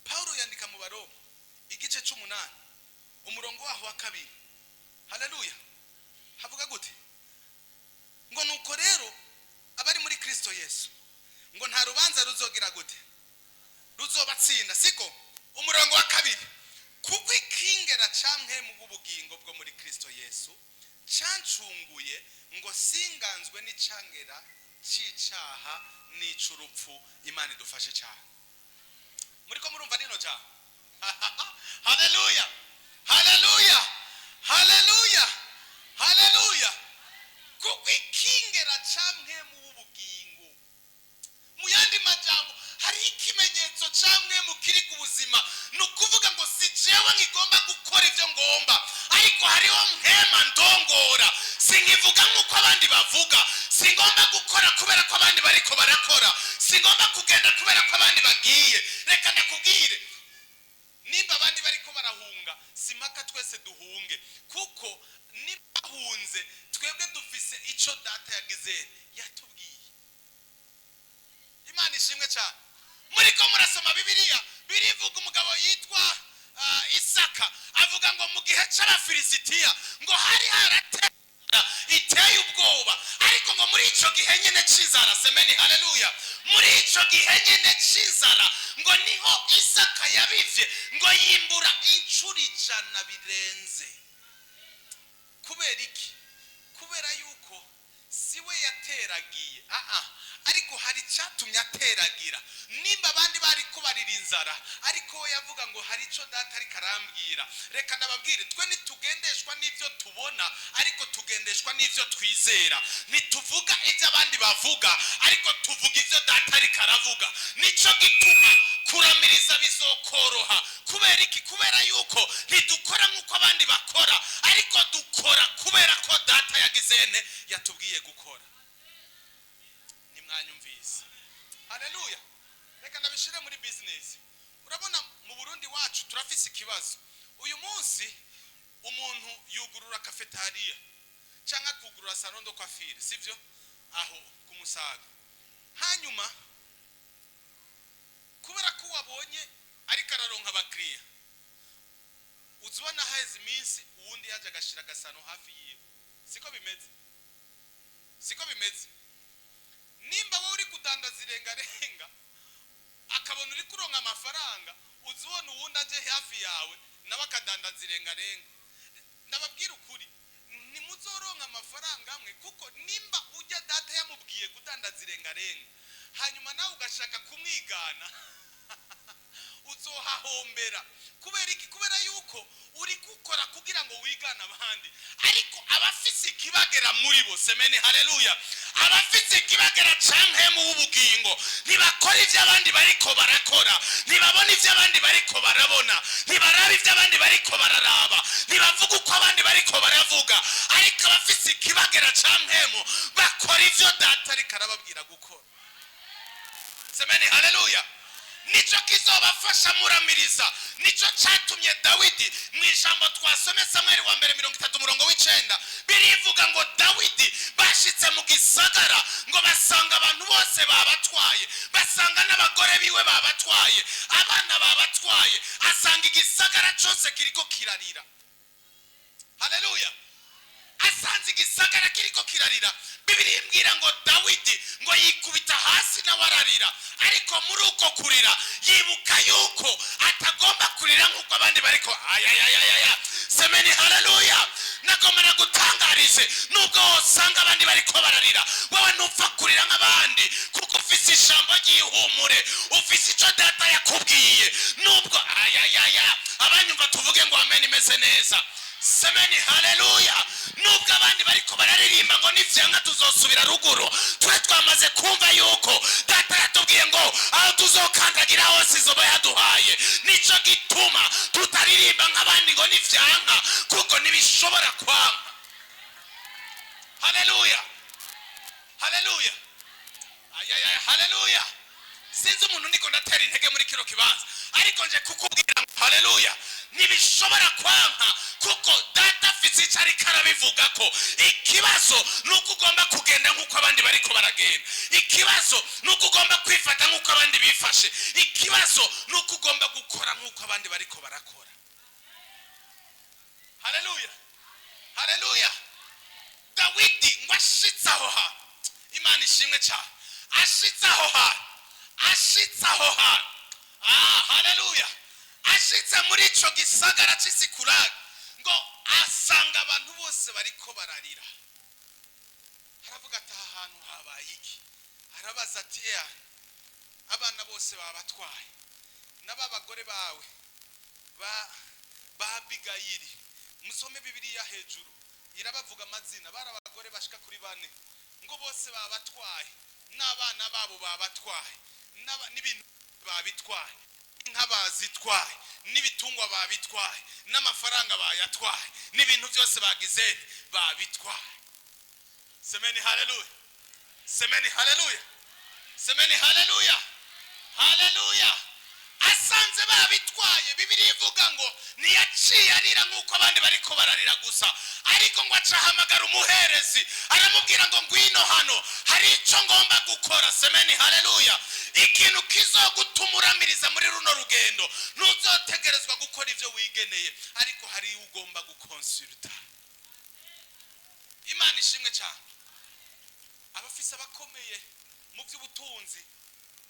Paulo yandika mu Baroma igice c'umunani, umurongo waho wa 2. Haleluya. Havuga gute? Ngo nuko rero abari muri Kristo Yesu, ngo nta rubanza ruzogira gute? Ruzobatsinda, siko? Umurongo wa 2, kuko ikingera ca Mpwemu w'ubugingo bwo muri Kristo Yesu cancunguye, ngo singanzwe n'icangera c'icaha n'ic'urupfu. Imana idufashe cyane. Muriko murumva nino jambo? Haleluya, haleluya, haleluya, haleluya. Kuko ikingera ca Mpwemu w'ubugingo, mu yandi majambo hari ikimenyetso ca Mpwemu kiri ku buzima. Ni ukuvuga ngo si jewe nkigomba gukora ibyo ngomba, ariko hariho Mpwema ndongora. Sinkivuga nk'uko abandi bavuga, singomba gukora kubera ko abandi bariko barakora, singomba kugenda kubera ko abandi bagiye. Reka ndakubwire, nimba abandi bariko barahunga, simpaka twese duhunge, kuko nibahunze twebwe dufise ico data yagize yatubwiye. Imana ishimwe cyane. Muriko murasoma Bibiliya, birivuga umugabo yitwa Isaka, avuga ngo mu gihe c'Abafilisitiya ngo hari haratera iteye ubwoba, ariko ngo muri ico gihe nyene c'inzara, semeni haleluya, muri ico gihe nyene c'inzara ngo niho Isaka yabivye, ngo yimbura incuro 100 birenze. Kubera iki? Kubera yuko siwe yateragiye, ariko hari icyatumye ateragira. Nimba abandi bari kubarira inzara, ariko we yavuga ngo hari ico data ariko arambwira. Reka ndababwire, twe ntitugendeshwa n'ibyo tubona, ariko tugendeshwa n'ibyo twizera. Ntituvuga ibyo abandi bavuga, ariko tuvuga ibyo data ariko aravuga. Nico gituma kuramiriza bizokoroha. Kubera iki? Kubera yuko ntidukora nk'uko abandi bakora, ariko dukora kubera ko data yagize yatubwiye gukora. Nimwanyumvise? Haleluya. Reka ndabishire muri business. Urabona mu Burundi wacu turafise ikibazo. Uyu munsi umuntu yugurura cafetaria cyangwa akugurura salon de coiffure, sivyo? Aho kumusaga. Hanyuma kubera ko wabonye ariko araronka abakiriya, uzubona haheze iminsi uwundi yaje agashira agasano hafi yiwe. Siko bimeze? Siko bimeze? Nimba wowe uri kudandaza irengarenga, akabona uri kuronka amafaranga, uzubona uwundi aje hafi yawe nawe akadandaza irengarenga. Ndababwira ukuri, ntimuzoronka amafaranga amwe, kuko nimba ujya data yamubwiye kudandaza irengarenga, hanyuma nawe ugashaka kumwigana, uzohahombera. Kubera iki? Kubera yuko uri gukora ngo wigane abandi, ariko abafise ikibagera muri bo, semeni haleluya, abafise ikibagera ca mpwemu w'ubugingo ntibakora ibyo abandi bariko barakora, ntibabona ibyo abandi bariko barabona, ntibaraba ibyo abandi bariko bararaba, ntibavuga uko abandi bariko baravuga. Ariko abafise ikibagera ca mpwemu bakora ivyo Data ariko arababwira gukora. Semeni haleluya. Nicyo kizobafasha muramiriza. Nicyo cyatumye Dawidi, mu ijambo twasome, Samweli wa mbere 30 umurongo w'9, birivuga ngo Dawidi bashitse mu gisagara, ngo basanga abantu bose babatwaye, basanga n'abagore biwe babatwaye, abana babatwaye, asanga igisagara cyose kiriko kirarira. Haleluya. Asanze igisagara kiriko kirarira, Bibiliya imbwira ngo Dawidi ngo yikubita hasi nawe ararira. Ariko muri uko kurira yibuka yuko atagomba kurira nk'uko abandi bariko. Ayayayaya, semeni haleluya. Nagomba gutangarize, nubwo wosanga abandi bariko bararira, wowe ntupfa kurira nk'abandi, kuko ufise ijambo ry'ihumure, ufise ico Data yakubwiye. Nubwo ayayaya, abanyumva tuvuge ngo amen. Imeze neza. Semeni haleluya. Nubwo abandi bariko bararirimba ngo nivyanga tuzosubira ruguru, twe twamaze kumva yuko Data yatubwiye ngo aho tuzokandagira hose izoba yaduhaye. Nico gituma tutaririmba nk'abandi ngo nivyanka, kuko ntibishobora kwanka. Haleluya, haleluya, ayaya, haleluya. Sinzi umuntu ndiko ndatera intege muri kino kibanza, ariko nje kukubwira ngo haleluya, ntibishobora kwanka, kuko Data afite icyo ariko arabivuga. Ko ikibazo ni uko ugomba kugenda nk'uko abandi bariko baragenda, ikibazo ni uko ugomba kwifata nk'uko abandi bifashe, ikibazo ni uko ugomba gukora nk'uko abandi bariko barakora. Haleluya, haleluya. Dawidi ngo ashitse aho hantu, Imana ishimwe cyane, ashitse aho hantu, ashitse aho hantu, haleluya, ashitse muri ico gisagara c'Isikuragi, ngo asanga abantu bose bariko bararira. Aravuga ati: "Aha hantu habaye iki?" Arabaza ati: "Ya, abana bose babatwaye, n'aba bagore bawe ba Abigayili." Musome Bibiliya hejuru, irabavuga amazina. Bari abagore bashika kuri bane. Ngo bose babatwaye, n'abana babo babatwaye, n'ibintu babitwaye, inka bazitwaye, n'ibitungwa babitwaye, n'amafaranga bayatwaye, n'ibintu byose bagize babitwaye. Semeni haleluya, semeni haleluya, semeni haleluya, haleluya. Asanze babitwaye, Bibiliya ivuga ngo ntiyaciye arira nk'uko abandi bariko bararira gusa, ariko ngo acahamagara umuherezi, aramubwira ngo: "Ngwino hano, hari icyo ngomba gukora." Semeni haleluya. Ikintu kizogutuma uramiriza muri runo rugendo, ntuzotegerezwa gukora ibyo wigeneye, ariko hari ugomba gukonsulta. Imana ishimwe cyane. Abafise abakomeye mu by'ubutunzi,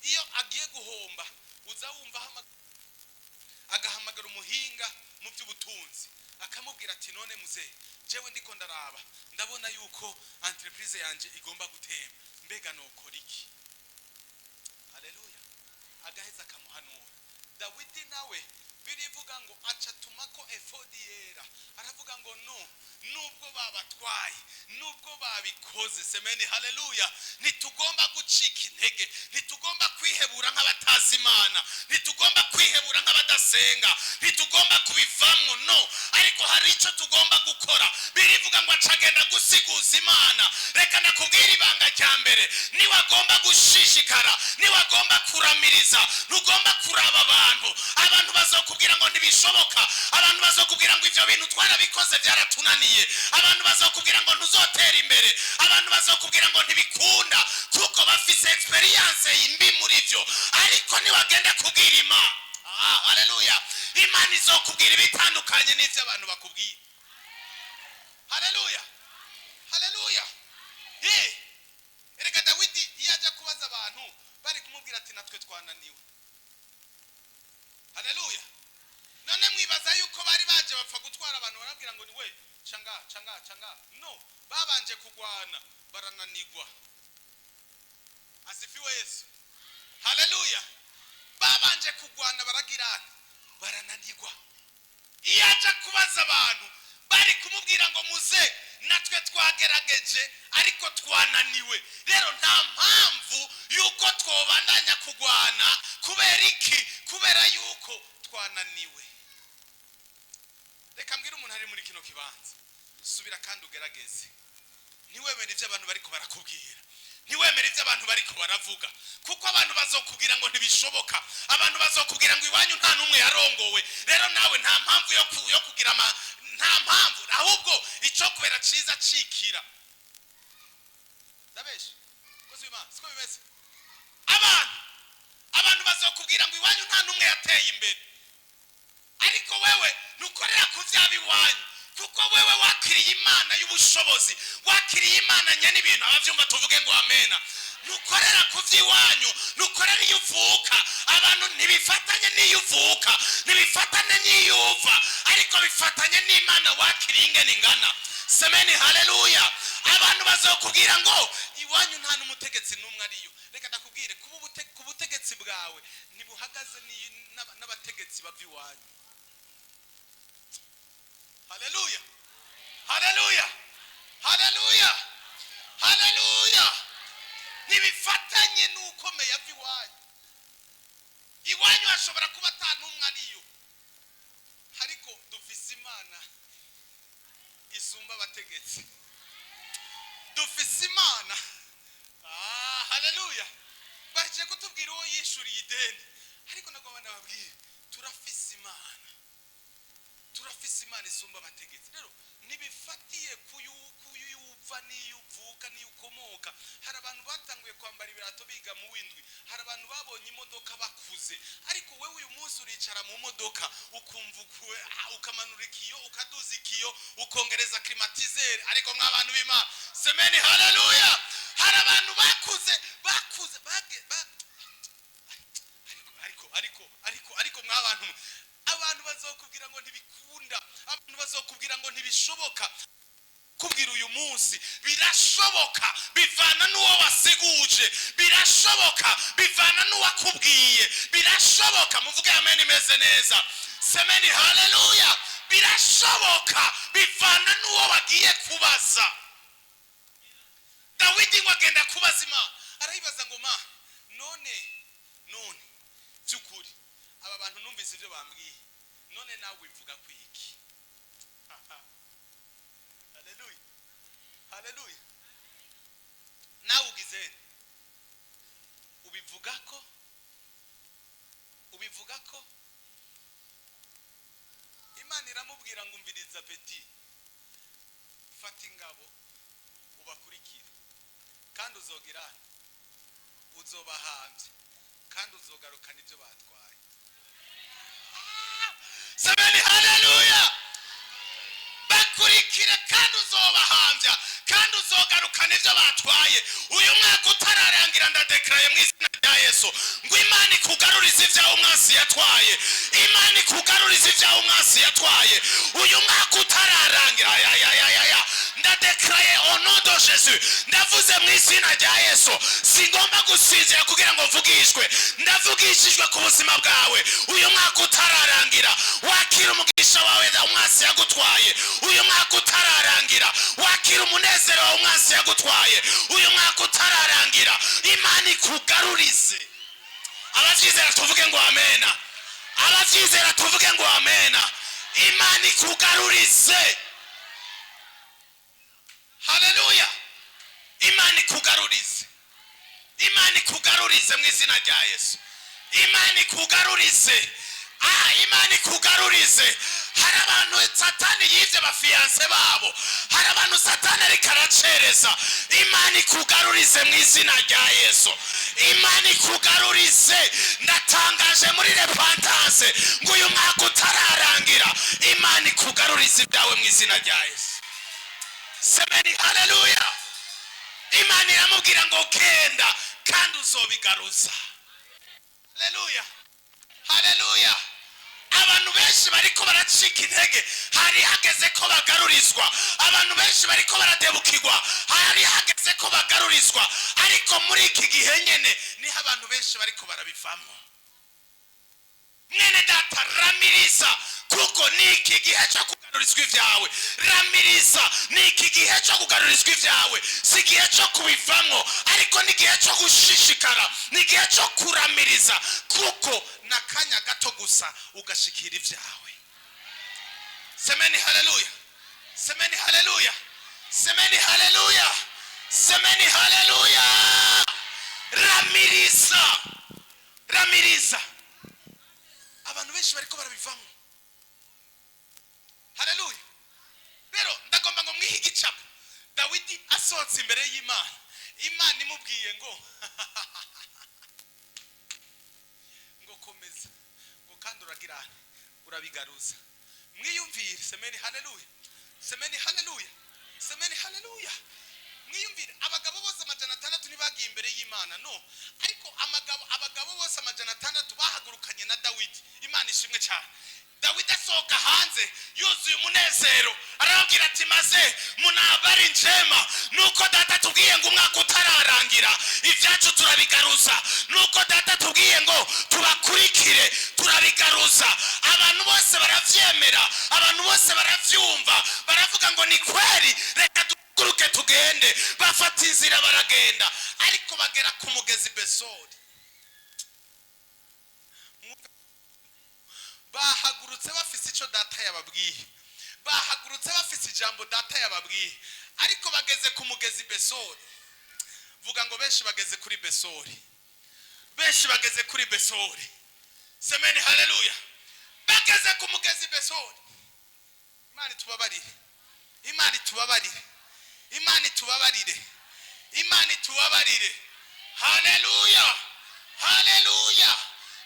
iyo agiye guhomba, uza wumva agahamagara umuhinga mu by'ubutunzi, akamubwira ati: "None muzehe, jewe ndiko ndaraba, ndabona yuko entreprise yanjye igomba gutemba, mbega nokora iki?" Haleluya. Agaheza akamuhanura. Dawidi nawe birivuga ngo aca atuma ko efodi yera, aravuga ngo: "No, nubwo babatwaye, nubwo babikoze, semeni haleluya, ntitugomba gucika intege, ntitugomba kwihebura nk'abatazi Imana, ntitugomba kwihebura nk'abadasenga, ntitugomba kubivamwo. No, ariko hari icyo tugomba gukora." Birivuga ngo acagenda gusiguza Imana. Reka nakubwira ibanga rya mbere: niwagomba gushishikara, niwagomba kuramiriza, ntugomba kuraba abantu. Abantu bazokubwira ngo ntibishoboka, abantu bazokubwira ngo ibyo bintu twarabikoze byaratunaniye, abantu bazokubwira ngo ntuzotera imbere, abantu bazokubwira ngo ntibikunda, kuko bafise experience mbi muri byo. Ariko niwagenda kubwira Imana, haleluya, Imana izokubwira ibitandukanye n'ibyo abantu bakubwira. Haleluya, haleluya. Erega Dawidi iyo ajya kubaza abantu, bari kumubwira ati: "Natwe twananiwe." Haleluya. None mwibaza yuko bari baje bapfa gutwara abantu, barabwira ngo ni we canga canga canga? No, babanje kugwana barananigwa. Asifiwe Yesu. Haleluya. Babanje kugwana baragirana barananigwa. Iyo aja kubaza abantu, bari Baratubwira ngo muze natwe twagerageje, ariko twananiwe. Rero nta mpamvu yuko twobandanya kugwana. Kubera iki? Kubera yuko twananiwe. Reka mbwire umuntu ari muri kino kibanza: subira kandi ugerageze. Ntiwemere ibyo abantu bariko barakubwira, ntiwemere ibyo abantu bariko baravuga, kuko abantu bazokubwira ngo ntibishoboka. Abantu bazokubwira ngo iwanyu nta n'umwe yarongowe. Rero nawe nta mpamvu yo kugira nta mpamvu. Ahubwo icyo kubera cyiza cikira. Ndabeshe kozi w'Imana? Siko bimeze. Abantu bazokubwira ngo iwanyu nta n'umwe yateye imbere, ariko wewe ntukorera ku byaba iwanyu, kuko wewe wakiriye Imana y'ubushobozi, wakiriye Imana nyene ibintu. Abavyumva tuvuge ngo amena. Ntukorera ku by'iwanyu, ntukorera iyo uvuka. Abantu ntibifatanye n'iyo uvuka, ntibifatanye n'iyo uva, ariko bifatanye n'Imana wakiriye ingene ingana. Semeni haleluya. Abantu bazokubwira ngo iwanyu nta n'umutegetsi n'umwe ariyo. Reka ndakubwire, kuba ku butegetsi bwawe ntibuhagaze n'abategetsi bava iwanyu. Haleluya, haleluya, haleluya, haleluya! Ntibifatanye n'ukomeye ava iwanyu. Iwanyu hashobora kuba ata n'umwe ariyo, ariko dufise Imana isumba abategetsi. Dufise Imana. Ah, haleluya! Baje kutubwira uwo yishuriye ideni, ariko nagomba nababwire: turafise Imana, turafise Imana isumba abategetsi. Rero ntibifatiye kuyuva n'iyo uvuka n'iyo ukomoka. Hari abantu batanguye kwambara ibirato biga mu w'indwi, hari abantu babonye imodoka bakuze, ariko wewe uyu munsi uricara mu modoka ukumva ukamanura ikiyo, ukaduza ikiyo, ukongereza climatiseur. Ariko mw'abantu b'Imana, semeni haleluya! Hari abantu bakuze bakuze ariko mw'abantu, abantu bazokubwira ngo ntibikunda, abantu bazokubwira ngo ntibishoboka. Kubwira uyu munsi, birashoboka, bivana n'uwo wasiguje. Birashoboka, bivana n'uwakubwiye. Birashoboka. Muvuge amen imeze neza. Semeni haleluya! Birashoboka, bivana n'uwo wagiye kubaza. Dawidi ngo agenda kubaza Imana, arayibaza ngo: "Ma none by'ukuri aba bantu numvise ibyo bambwiye, none nawe wivuga ku iki?" Haleluya, haleluya! Nawe ugize nte? Ubivuga ko, ubivuga ko. Imana iramubwira ngo: "Umviriza petit, fata ingabo ubakurikire, kandi uzogira uzobahambye, kandi uzogarukana ibyo batwaye." Semeni haleluya! Bakurikire kandi uzobahambya, kandi uzogarukana ibyo batwaye. Uyu mwaka utararangira, ndadekaraye mu izina rya Yesu ngo Imana ikugarurize ibyawe umwansi yatwaye. Imana ikugarurize ibyawe umwansi yatwaye uyu mwaka utararangira. Ayayayaya, ndadekaraye au nom de Jésus. Ndavuze mu izina rya Yesu. Singomba gusinzira kugira ngo mvugishwe. Ndavugishijwe ku buzima bwawe. Uyu mwaka utararangira, wakira umugisha wawe umwansi yagutwaye. Uyu mwaka utararangira, wakira umunezero wawe umwansi yagutwaye. Uyu mwaka utararangira, Imana ikugarurize. Abavyizera tuvuge ngo amena. Abavyizera tuvuge ngo amena. Imana ikugarurize. Haleluya! Imana ikugarurize, Imana ikugarurize mu izina rya Yesu. Imana ikugarurize. Ah, Imana ikugarurize. Hari abantu Satani yibye aba fiancés babo, hari abantu Satani ariko aracereza. Imana ikugarurize mu izina rya Yesu. Imana ikugarurize. Ndatangaje muri repentance ngo uyu mwaka utararangira, Imana ikugarurize ibyawe mu izina rya Yesu. Semeni haleluya! Imana iramubwira ngo: "Genda kandi uzobigaruza." Haleluya, haleluya! Abantu benshi bariko baracika intege, hari hageze ko bagarurizwa. Abantu benshi bariko baradebukirwa, hari hageze ko bagarurizwa. Ariko muri iki gihe nyene niho abantu benshi bariko barabivamo. Mwene data, ramiriza. Kuko ni iki gihe cyo kugarurizwa ibyawe. Ramiriza, ni iki gihe cyo kugarurizwa ibyawe. Si igihe cyo kubivamo, ariko ni igihe cyo gushishikara, ni igihe cyo kuramiriza, kuko n'akanya gato gusa ugashikira ibyawe. Semeni haleluya, semeni haleluya, semeni haleluya, semeni haleluya. Ramiriza, ramiriza. Abantu benshi bariko barabivamo. Haleluya. Rero ndagomba ngo mwihe igicapo. Dawidi asohotse imbere y'Imana, Imana imubwiye ngo komeza, ngo kandi uragirane, urabigaruza. Mwiyumvire. Semeni haleluya, semeni haleluya, semeni haleluya. Mwiyumvire, abagabo bose 600 ntibagiye imbere y'Imana, no, ariko abagabo bose 600 bahagurukanye na Dawidi. Imana ishimwe cyane. Dawidi asohoka hanze yuzuye umunezero, arababwira ati: "Maze munabari njema, nuko data tubwiye ngo umwaka utararangira ibyacu turabigaruza, nuko data tubwiye ngo tubakurikire turabigaruza." Abantu bose baravyemera, abantu bose baravyumva, baravuga ngo: "Ni kweri, reka duhaguruke tugende." Bafata inzira baragenda, ariko bagera ku mugezi Besori. Bahagurutse bafise icyo data yababwiye, bahagurutse bafise ijambo data yababwiye, ariko bageze ku mugezi Besori. Vuga ngo: "Benshi bageze kuri Besori, benshi bageze kuri Besori." Semeni haleluya. Bageze ku mugezi Besori. Imana itubabarire, Imana itubabarire, Imana itubabarire, Imana itubabarire. Haleluya, haleluya.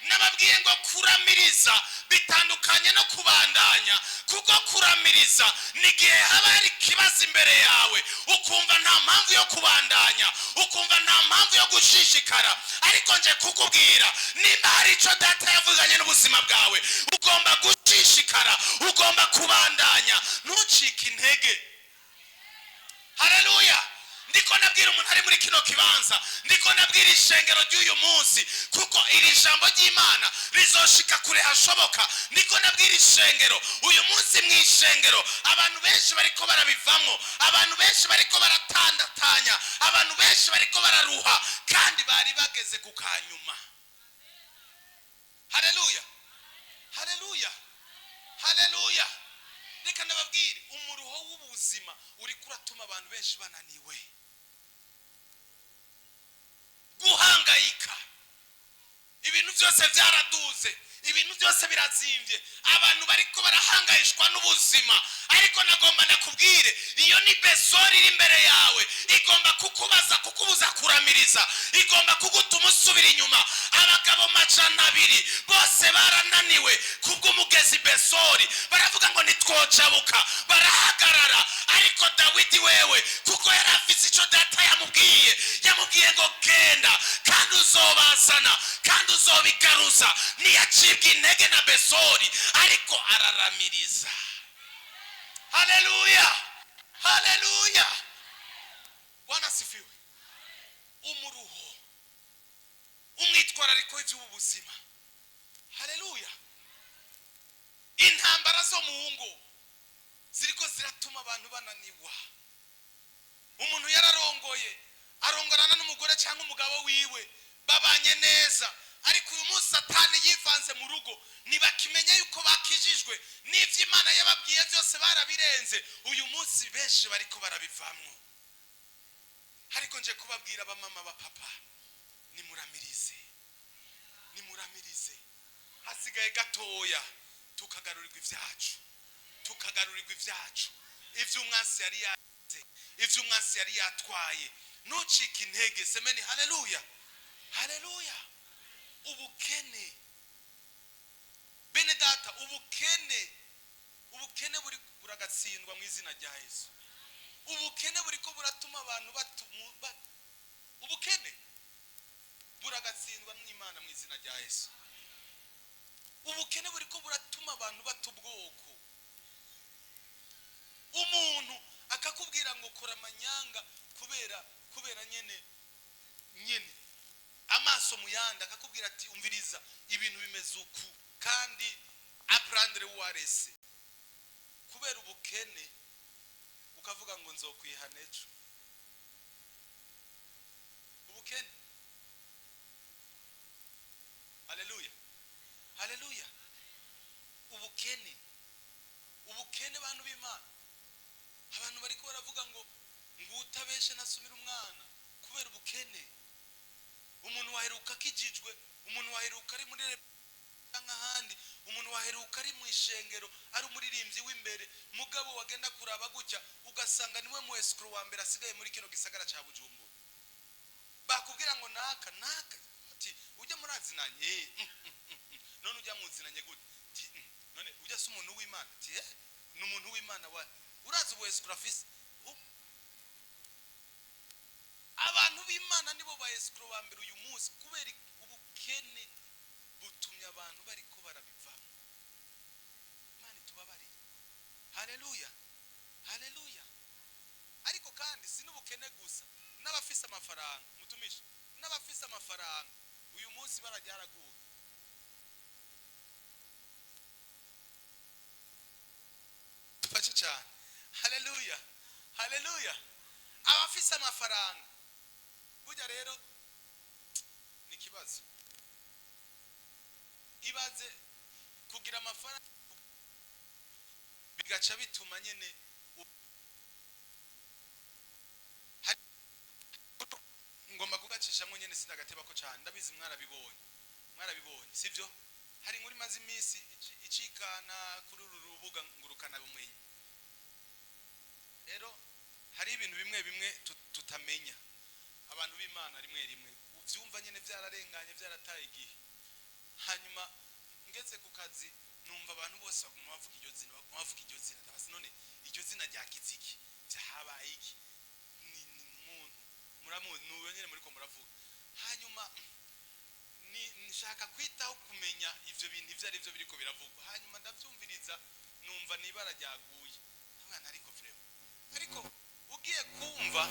Nababwiye ngo kuramiriza bitandukanye no kubandanya, kuko kuramiriza ni igihe haba hari ikibazo imbere yawe, ukumva nta mpamvu yo kubandanya, ukumva nta mpamvu yo gushishikara. Ariko nje kukubwira, nimba hari icyo data yavuganye n'ubuzima bwawe, ugomba gushishikara, ugomba kubandanya, ntucike intege. Haleluya. Ndiko nabwira umuntu ari muri kino kibanza, ndiko nabwira ishengero ry'uyu munsi, kuko iri jambo ry'Imana rizoshika kure hashoboka. Ndiko nabwira ishengero uyu munsi. Mu ishengero abantu benshi bariko barabivamo, abantu benshi bariko baratandatanya, abantu benshi bariko bararuha, kandi bari bageze ku kanyuma. Haleluya, haleluya, haleluya. Reka ndababwire, umuruho w'ubuzima uriko uratuma abantu benshi bananiwe guhangayika. Ibintu byose byaraduze, ibintu byose birazimbye, abantu bariko barahangayishwa n'ubuzima. Ariko nagomba nakubwire, iyo ni Besori iri imbere yawe, igomba kukubaza, kukubuza kuramiriza, igomba kugutuma usubira inyuma. Abagabo 200 bose barananiwe kubw'umugezi Besori, baravuga ngo: "Ntitwojabuka." Barahagarara. Ariko Dawidi wewe, kuko yari afise icyo data yamubwiye, yamubwiye ngo: "Genda, kandi uzobazana, kandi uzobigaruza." Ntiyacibwa intege na Besori, ariko araramiriza. Haleluya, haleluya. Bwana asifiwe. Umuruho, umwitwarariko w'iby'ubu buzima, haleluya, intambara zo mu ngo ziriko ziratuma abantu bananiwa. Umuntu yararongoye, arongorana n'umugore cyangwa umugabo wiwe, babanye neza, ariko uyu munsi Satani yivanze mu rugo, ntibakimenya yuko bakijijwe, n'ibyo Imana yababwiye byose barabirenze. Uyu munsi benshi bariko barabivamwo. Ariko nje kubabwira, abamama, bapapa, nimuramirize, nimuramirize. Hasigaye gatoya tukagarurirwa ibyacu, tukagarurirwa ibyacu, ibyo umwansi yari yaze, ibyo umwansi yari yatwaye. Ntucike intege. Semeni haleluya, haleluya. Ubukene, bene data, ubukene, ubukene buri buragatsindwa mu izina rya Yesu. Ubukene buriko buratuma abantu ubukene buragatsindwa n'Imana mu izina rya Yesu. Ubukene buriko buratuma abantu bata ubwoko. Umuntu akakubwira ngo kora amanyanga kubera nyene amaso mu yandi, akakubwira ati: "Umviriza, ibintu bimeze uku." Kandi après Prendre ou à laisser. Kubera ubukene ukavuga ngo nzokwihana ejo. Ubukene. Haleluya, haleluya. Ubukene, ubukene, bantu b'Imana. Abantu bariko baravuga ngo utabeshe nasubira umwana kubera ubukene. Umuntu waheruka akijijwe, umuntu waheruka ari muri nk'ahandi, umuntu waheruka ari mu ishengero ari umuririmbyi w'imbere, mugabo wagenda kuraba gutya ugasanga niwe mu escroc wa mbere asigaye muri kino gisagara cya Bujumbura. Bakubwira ngo naka naka, ati ujya murazinanye. None ujya muzinanye gute? Ati none ujya si umuntu w'Imana? Ati ni umuntu w'Imana wa urazi ubu escroc afise. Abantu b'Imana nibo ba escroc ba mbere uyu munsi kubera ubukene butumye abantu bariko barabivamo. Imana itubabariye. Haleluya, haleluya. Ariko kandi si n'ubukene gusa, n'abafise amafaranga, mutumishe, n'abafise amafaranga uyu munsi barajyaraguye. Tufashe cyane. Haleluya, haleluya. Abafise amafaranga burya rero ni ikibazo. Ibaze kugira amafaranga bigaca bituma nyene ngomba kugacishamo nyene, sinagateba ko cyane, ndabizi mwarabibonye, mwarabibonye, sibyo? Hari inkuru imaze iminsi icikana kuri uru rubuga ngurukana bumenyi. Rero hari ibintu bimwe bimwe tutamenya abantu b'Imana, rimwe rimwe uvyumva nyene vyararenganye, vyarataye igihe. Hanyuma ngeze ku kazi numva abantu bose baguma bavuga iryo zina, baguma bavuga iryo zina. Ndabaza, none iryo zina ryakize iki? Vyahabaye iki? Ni umuntu muramuzi, nuyo nyene muriko muravuga. Hanyuma ni nshaka kwitaho kumenya ivyo bintu ivyo ari byo biriko biravugwa. Hanyuma ndavyumviriza numva nibara ryaguye. Mwana, ariko vraiment, ariko ugiye kumva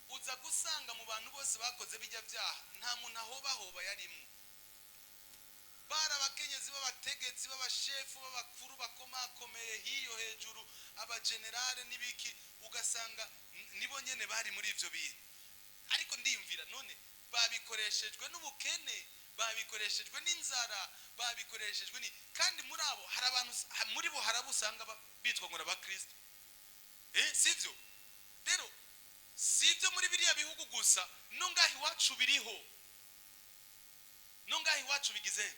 uza gusanga mu bantu bose bakoze bijya byaha nta muntu ahobahoba yarimwo. Bari abakenyezi b'abategetsi, b'abashefu, b'abakuru bakomakomeye hiyo hejuru, abagenerale n'ibiki, ugasanga nibo nyene bari muri ivyo bintu. Ariko ndiyumvira, none babikoreshejwe n'ubukene, babikoreshejwe n'inzara, babikoreshejwe ni kandi muri abo hari abantu muri bo hari abo usanga bitwa ngo n'abakristo. Sivyo? Rero sivyo muri biriya bihugu gusa, no ngaho iwacu biriho, no ngaho iwacu bigize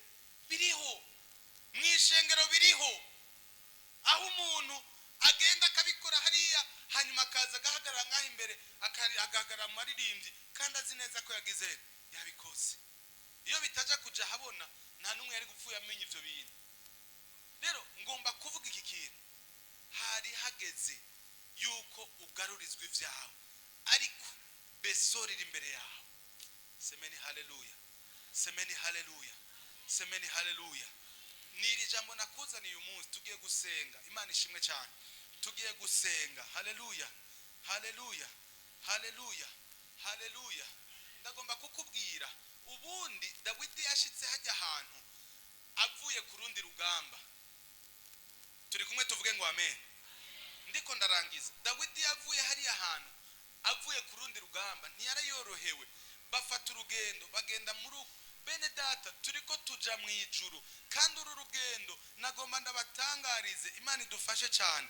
biriho, mu ishengero biriho, aho umuntu agenda akabikora hariya, hanyuma akaza agahagarara ngaho imbere, agahagarara mu maririmbyi, kandi azi neza ko yagize yabikoze. Iyo bitaja kuja habona nta n'umwe yari gupfuye amenya ivyo bintu. Rero ngomba kuvuga iki kintu, hari hageze yuko ugarurizwa ivyawe, ariko besori iri imbere yawe. Semeni haleluya, semeni haleluya, semeni haleluya. Ni iri jambo nakuzaniye uyu munsi. Tugiye gusenga. Imana ishimwe cyane. Tugiye gusenga. Haleluya, haleluya, haleluya, haleluya. Ndagomba kukubwira, ubundi Dawidi yashitse hajya ahantu avuye ku rundi rugamba. Turi kumwe? Tuvuge ngo amen. Ndiko ndarangiza. Dawidi yavuye hariya hantu avuye ku rundi rugamba, ntiyarayorohewe. Bafata urugendo bagenda muri uko. Bene data, turiko tuja mu ijuru, kandi uru rugendo nagomba ndabatangarize. Imana idufashe cyane.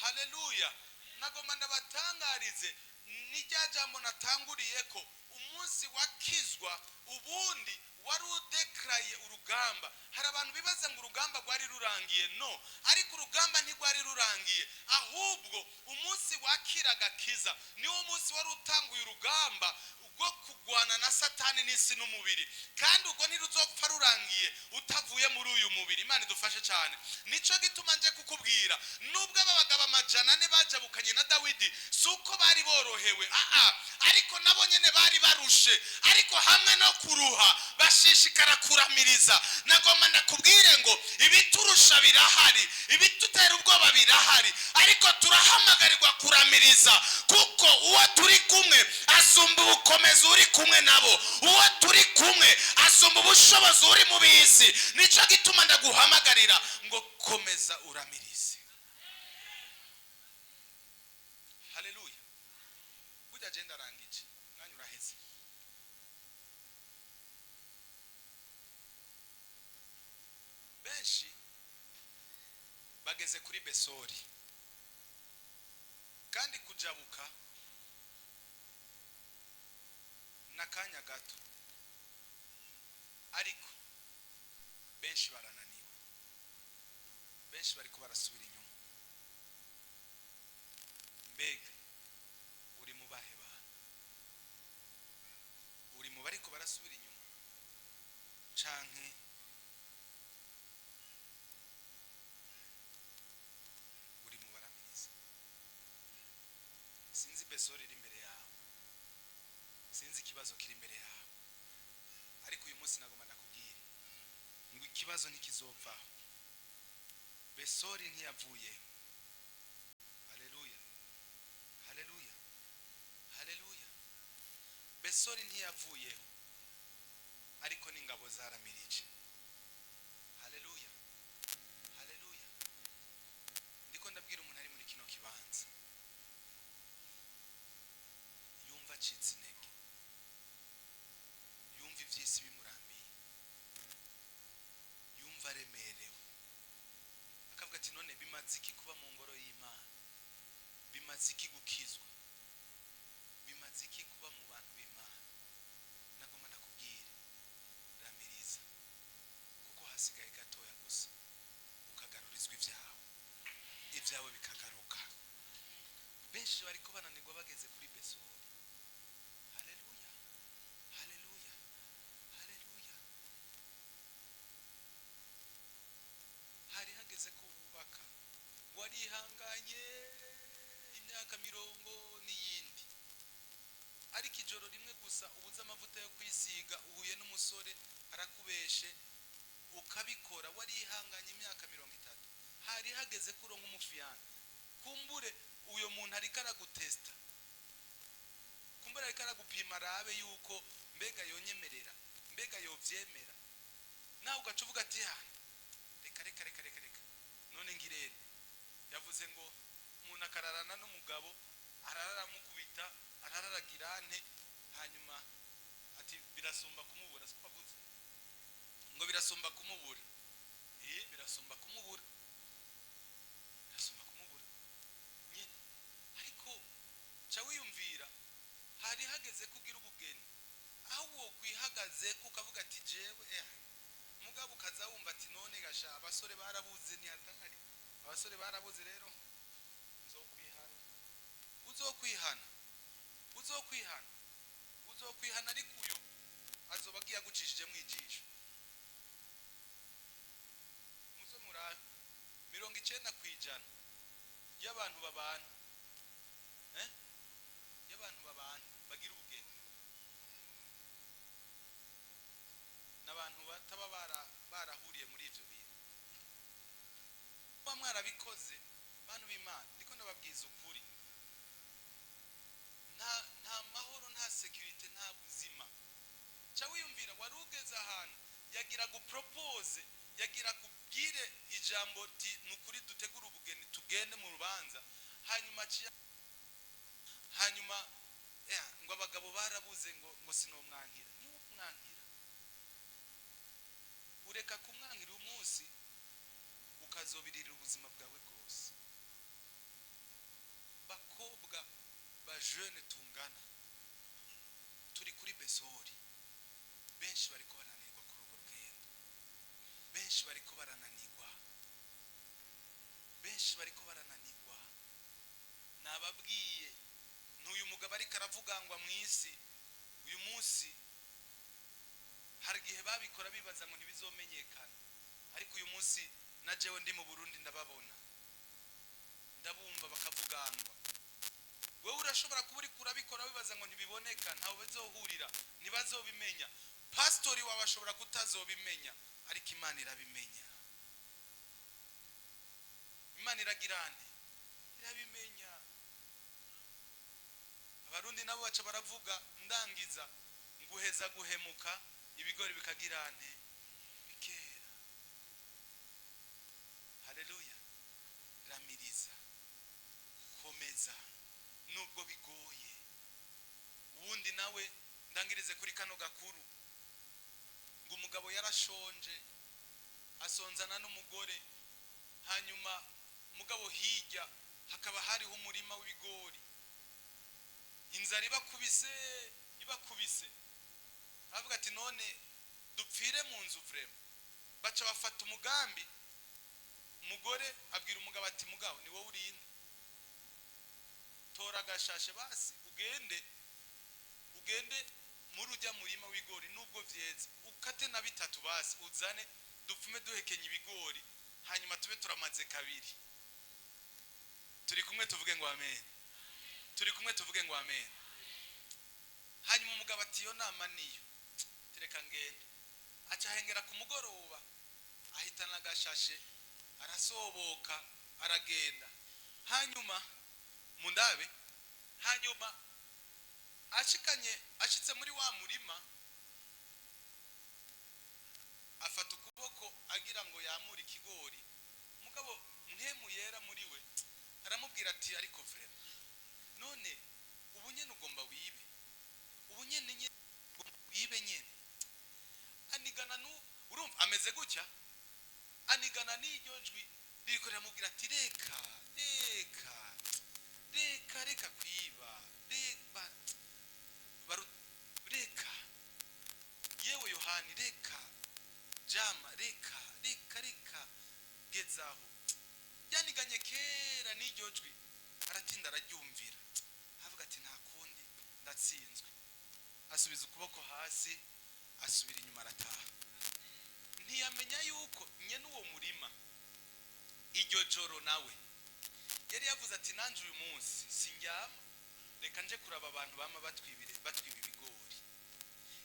Haleluya. Nagomba ndabatangarize ni rya jambo natanguriye ko umunsi wakizwa ubundi wari udekaraye urugamba. Hari abantu bibaza ngo urugamba rwari rurangiye. No, ariko urugamba ntirwari rurangiye, ahubwo umunsi wakira agakiza niwo munsi wari utanguye urugamba rwo kurwana na Satani n'isi n'umubiri, kandi ubwo ntiruzopfa rurangiye utavuye muri uyu mubiri. Imana idufashe cyane. Nico gituma nje kukubwira, nubwo aba bagabo 400 bajabukanye na Dawidi si uko bari borohewe, aa, ariko nabo nyene bari barushe, ariko hamwe no kuruha bashishikara kuramiriza. Nagomba ndakubwire ngo ibiturusha birahari, ibidutera ubwoba birahari, ariko turahamagarirwa kuramiriza, kuko uwo turi kumwe asumba ubukomezi uri kumwe nabo, uwo turi kumwe asumba ubushobozi uri mu bisi. Nico gituma ndaguhamagarira ngo Komeza uramirize. Haleluya. Burya je ndarangije, umwanya uraheze. Benshi bageze kuri Besori, kandi kujabuka n'akanya gato, ariko benshi barananiwe, benshi bariko barasubira inyuma. Mbega uri mu bahe bantu? Uri mu bariko barasubira inyuma, canke uri mu baramiriza? Sinzi Besori iri imbere yawe, sinzi ikibazo kiri imbere yawe, ariko uyu munsi nagomba ndakubwira ngo ikibazo ntikizovaho. Besori ntiyavuyeho. Haleluya, haleluya, haleluya. Besori ntiyavuyeho, ariko n'ingabo zaramirije. Haleluya, haleluya. Ndiko ndabwira umuntu ari muri kino kibanza yumva acitse intege, yumva ivy'isi bimurambiye, yumva aremerewe, akavuga ati none bimaze iki kuba mu ngoro y'Imana? Bimaze iki gukizwa? Bimaze iki kuba mu bantu b'Imana? Nagomba ndakubwira, ramiriza, kuko hasigaye gatoya gusa ukagarurizwa ibyawe, ibyawe bikagaruka. Benshi bariko bananirwa bageze kuri Besori. Haleluya, haleluya, haleluya. Hari hageze ko wubaka, warihanganye imyaka 40 n'iyindi, ariko ijoro rimwe gusa ubuze amavuta yo kwisiga, uhuye n'umusore arakubeshe ukabikora. Warihanganye imyaka 30, hari hageze ko uronka umufiyana. Kumbure uyo muntu ariko aragutesta, kumbure ariko aragupima arabe yuko mbega yonyemerera, mbega yovyemera. Nawe ugaca uvuga ati ha, reka reka reka reka reka, none ngirere. Yavuze ngo umuntu akararana n'umugabo, arararamukubita, arararagira ante, hanyuma ati birasumba kumubura. Siko avuze ngo birasumba kumubura? Birasumba kumubura, birasumba kumubura nyine. Ariko ca wiyumvira, hari hageze kugira ubugeni, aho wo kwihagaze kukavuga ati jewe mugabo ukaza wumva ati none gasha abasore barabuze, ni hatari, abasore barabuze, rero nzokwihana. Uzokwihana, uzokwihana, uzokwihana, ariko uyo azoba agiye agucishije mu ijisho. Muzo murabe 90% y'abantu babana, y'abantu babana bagira ubugeni n'abantu bataba barahuriye muri ivyo bintu. Kuba mwarabikoze, bantu b'Imana, ndiko ndababwiza ukuri, nta mahoro, nta security, nta buzima. Ca wiyumvira wari ugeze ahantu yagira gupropose, yagira kubwire ijambo ti nukuri dutegura ubugeni tugende mu rubanza, hanyuma hanyuma ngo abagabo barabuze ngo sinomwankira. Niwo mwankira, ureka kumwankira umunsi ukazobirira ubuzima bwawe bwose. Bakobwa ba jeune tungana turi kuri Besori, benshi bariko barananirwa kuri urwo rugendo, benshi bariko barananirwa, benshi bariko barananirwa. Nababwiye n'uyu mugabo ariko aravugangwa mu isi uyu munsi, hari igihe babikora bibaza ngo ntibizomenyekana, ariko uyu munsi na jewe ndi mu Burundi ndababona, ndabumva bakavugangwa. Wewe urashobora kuba uriko urabikora wibaza ngo ntibiboneka, ntawe bazohurira, ntibazobimenya. Pastori wawe ashobora kutazobimenya, ariko Imana irabimenya. Imana iragirane, irabimenya. Abarundi nabo baca baravuga ndangiza nguheza guhemuka ibigori bikagirane bikera. Komeza nubwo bigoye. Ubundi nawe ndangirize kuri kano gakuru, ngo umugabo yarashonje, asonzana n'umugore. Hanyuma mugabo hirya hakaba hariho umurima w'ibigori. Inzara ibakubise, ibakubise, aravuga ati: "None dupfire mu nzu vraiment?" Baca bafata umugambi. Umugore abwira umugabo ati: "Mugabo, ni wowe urinde, tora agashashe basi, ugende, ugende muri ujya murima w'ibigori, nubwo vyeze, ukate na bitatu basi, uzane dupfume duhekenya ibigori, hanyuma tube turamaze kabiri." Turi kumwe? Tuvuge ngo amen. Turi kumwe? Tuvuge ngo amen. Hanyuma umugabo ati: "Iyo nama niyo, tereka ngende." Aca ahengera ku mugoroba, ahitana agashashe, arasoboka, aragenda. Hanyuma mundabe, hanyuma ashikanye, ashitse muri wa murima, afata ukuboko agira ngo yamure ikigori. Mugabo Mpwemu Yera muri we aramubwira ati: "Ariko vraiment, none ubu nyene ugomba wibe? Ubu nyene nyene ugomba wibe nyene?" Anigana nu urumva ameze gutya, anigana n'iryo jwi ririko riramubwira ati: "Reka, reka, reka, reka kwiba, reka, reka, yewe Yohani, reka jama, reka, reka, reka, gezaho." Yaniganye kera n'iryo jwi, aratinda araryumvira, avuga ati: "Nta kundi, ndatsinzwe." Asubiza ukuboko hasi, asubira inyuma, arataha. Ntiyamenya yuko nyene uwo murima iryo joro nawe yari yavuze ati: "Nanje uyu munsi sindyama, reka nje kuraba abantu bama batwibire, batwiba ibigori."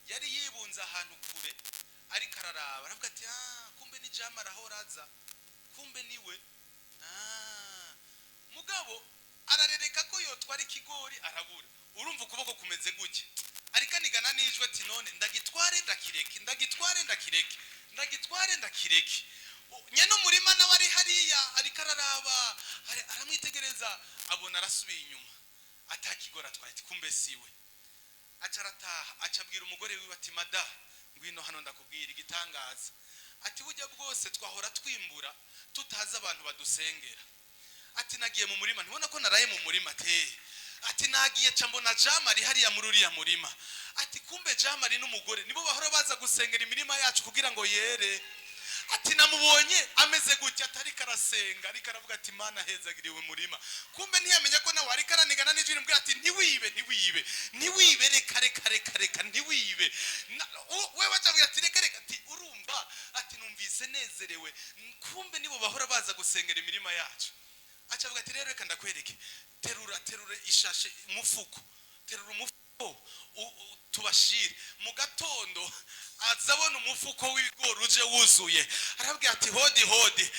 Yari yibunze ahantu kure, ariko araraba, aravuga ati: "Ah, kumbe ni jama arahora aza, kumbe niwe." Ah, mugabo ararereka ko yotwara ikigori, arabura. Urumva ukuboko kumeze gutya, ariko anigana n'ijwi ati: "None ndagitware, ndakireke? Ndagitware, ndakireke? Ndagitware, ndakireke?" Nyene umurima nawe ari hariya, ariko araraba, aramwitegereza, abona arasubiye inyuma atakigora atwaye, ati: "Kumbe siwe." Aca arataha, aca abwira umugore wiwe ati: "Mada, ngwino hano ndakubwira igitangaza." Ati: "Burya bwose twahora twimbura tutazi abantu badusengera." Ati: "Nagiye mu murima, ntibona ko naraye mu murima?" Ati: "Nagiye, ca mbona Jamari hariya muri uriya murima." Ati: "Kumbe Jamari n'umugore nibo bahora baza gusengera imirima yacu kugira ngo yere." Ati: "Namubonye ameze gutya, atariko arasenga, ariko aravuga ati: 'Mana, hezagiriwe murima.'" Kumbe ntiyamenya ko nawe ariko aranigana n'ijwi rimubwira ati: "Ntiwibe, ntiwibe, ntiwibe, reka, reka, reka, reka, ntiwibe." Wewe acabwira ati: "Reka, reka." Ati: "Urumva," ati, "numvise nezerewe, kumbe nibo bahora baza gusengera imirima yacu." Aca avuga ati: "Rero reka ndakwereke, terura, terura ishashe, umufuko, terura umufuko, tubashire." Mu gatondo aza abona umufuko w'ibigori uje wuzuye. Arabwira ati: "Hodi, hodi."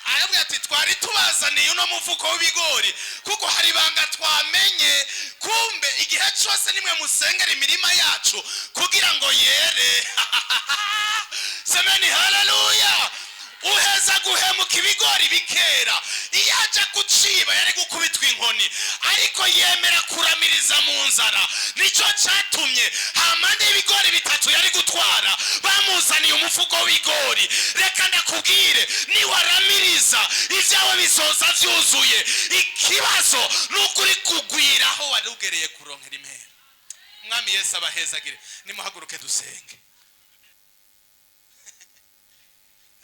Arabwira ati: "Twari tubazaniye uno mufuko w'ibigori kuko hari ibanga twamenye. Kumbe igihe cyose nimwe musengera imirima yacu kugira ngo yere." Semeni haleluya! Uheza guhemuka, ibigori bikera. Iyo aja guciba yari gukubitwa inkoni, ariko yemera kuramiriza mu nzara. Nicyo cyatumye hamande y'ibigori bitatu yari gutwara, bamuzaniye umufuko w'ibigori. Reka ndakubwire, niwaramiriza ibyawe bizoza byuzuye. Ikibazo ni ukuri kugwira aho wari ugereye kuronkera impera. Umwami Yesu abahezagire. Nimuhaguruke dusenge.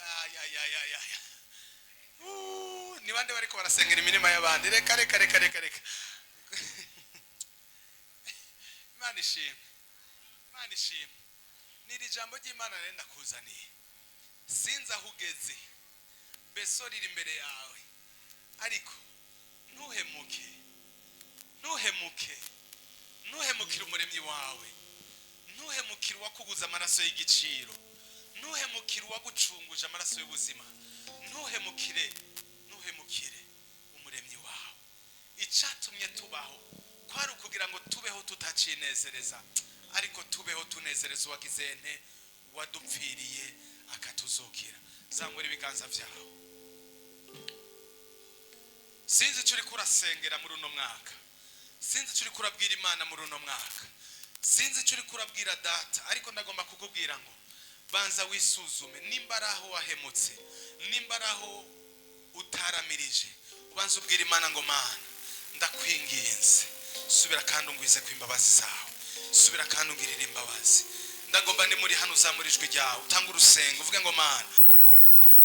Ay, ay, ay, ay, ay. Ni bande bariko barasengera imirima y'abandi? Reka, reka, reka, reka, reka. Imana ishimwe, Imana ishimwe. Ni iri jambo ry'Imana rero ndakuzaniye. Sinzi aho ugeze, beso riri imbere yawe, ariko ntuhemuke, ntuhemuke, ntuhemukire Umuremyi wawe, ntuhemukire uwakuguza amaraso y'igiciro, ntuhemukire uwagucunguje amaraso y'ubuzima. Ntuhemukire, ntuhemukire Umuremyi wawe. Icyatumye tubaho kwari ukugira ngo tubeho tutacinezereza, ariko tubeho tunezereza uwagize nte? Wadupfiriye akatuzukira. Zamura ibiganza byawe. Sinzi icyo uriko urasengera muri uno mwaka, sinzi icyo uriko urabwira Imana muri uno mwaka, sinzi icyo uriko urabwira Data, ariko ndagomba kukubwira ngo banza wisuzume. Nimba ari aho wahemutse, nimba ari aho utaramirije, ubanza ubwira Imana ngo: "Mana, ndakwinginze, subira kandi ungwize ku imbabazi zawe, subira kandi ungirire imbabazi." Ndagomba ni muri hano uzamura ijwi ryawe, utanga urusengo, uvuge ngo: "Mana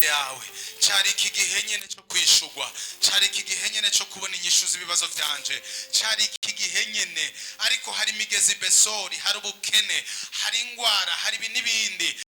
yawe, cyari iki gihe nyene cyo kwishugwa, cyari iki gihe nyene cyo kubona inyishu z'ibibazo byanje, cyari iki gihe nyene." Ariko hari imigezi Besori, hari ubukene, hari ingwara, hari ibi n'ibindi.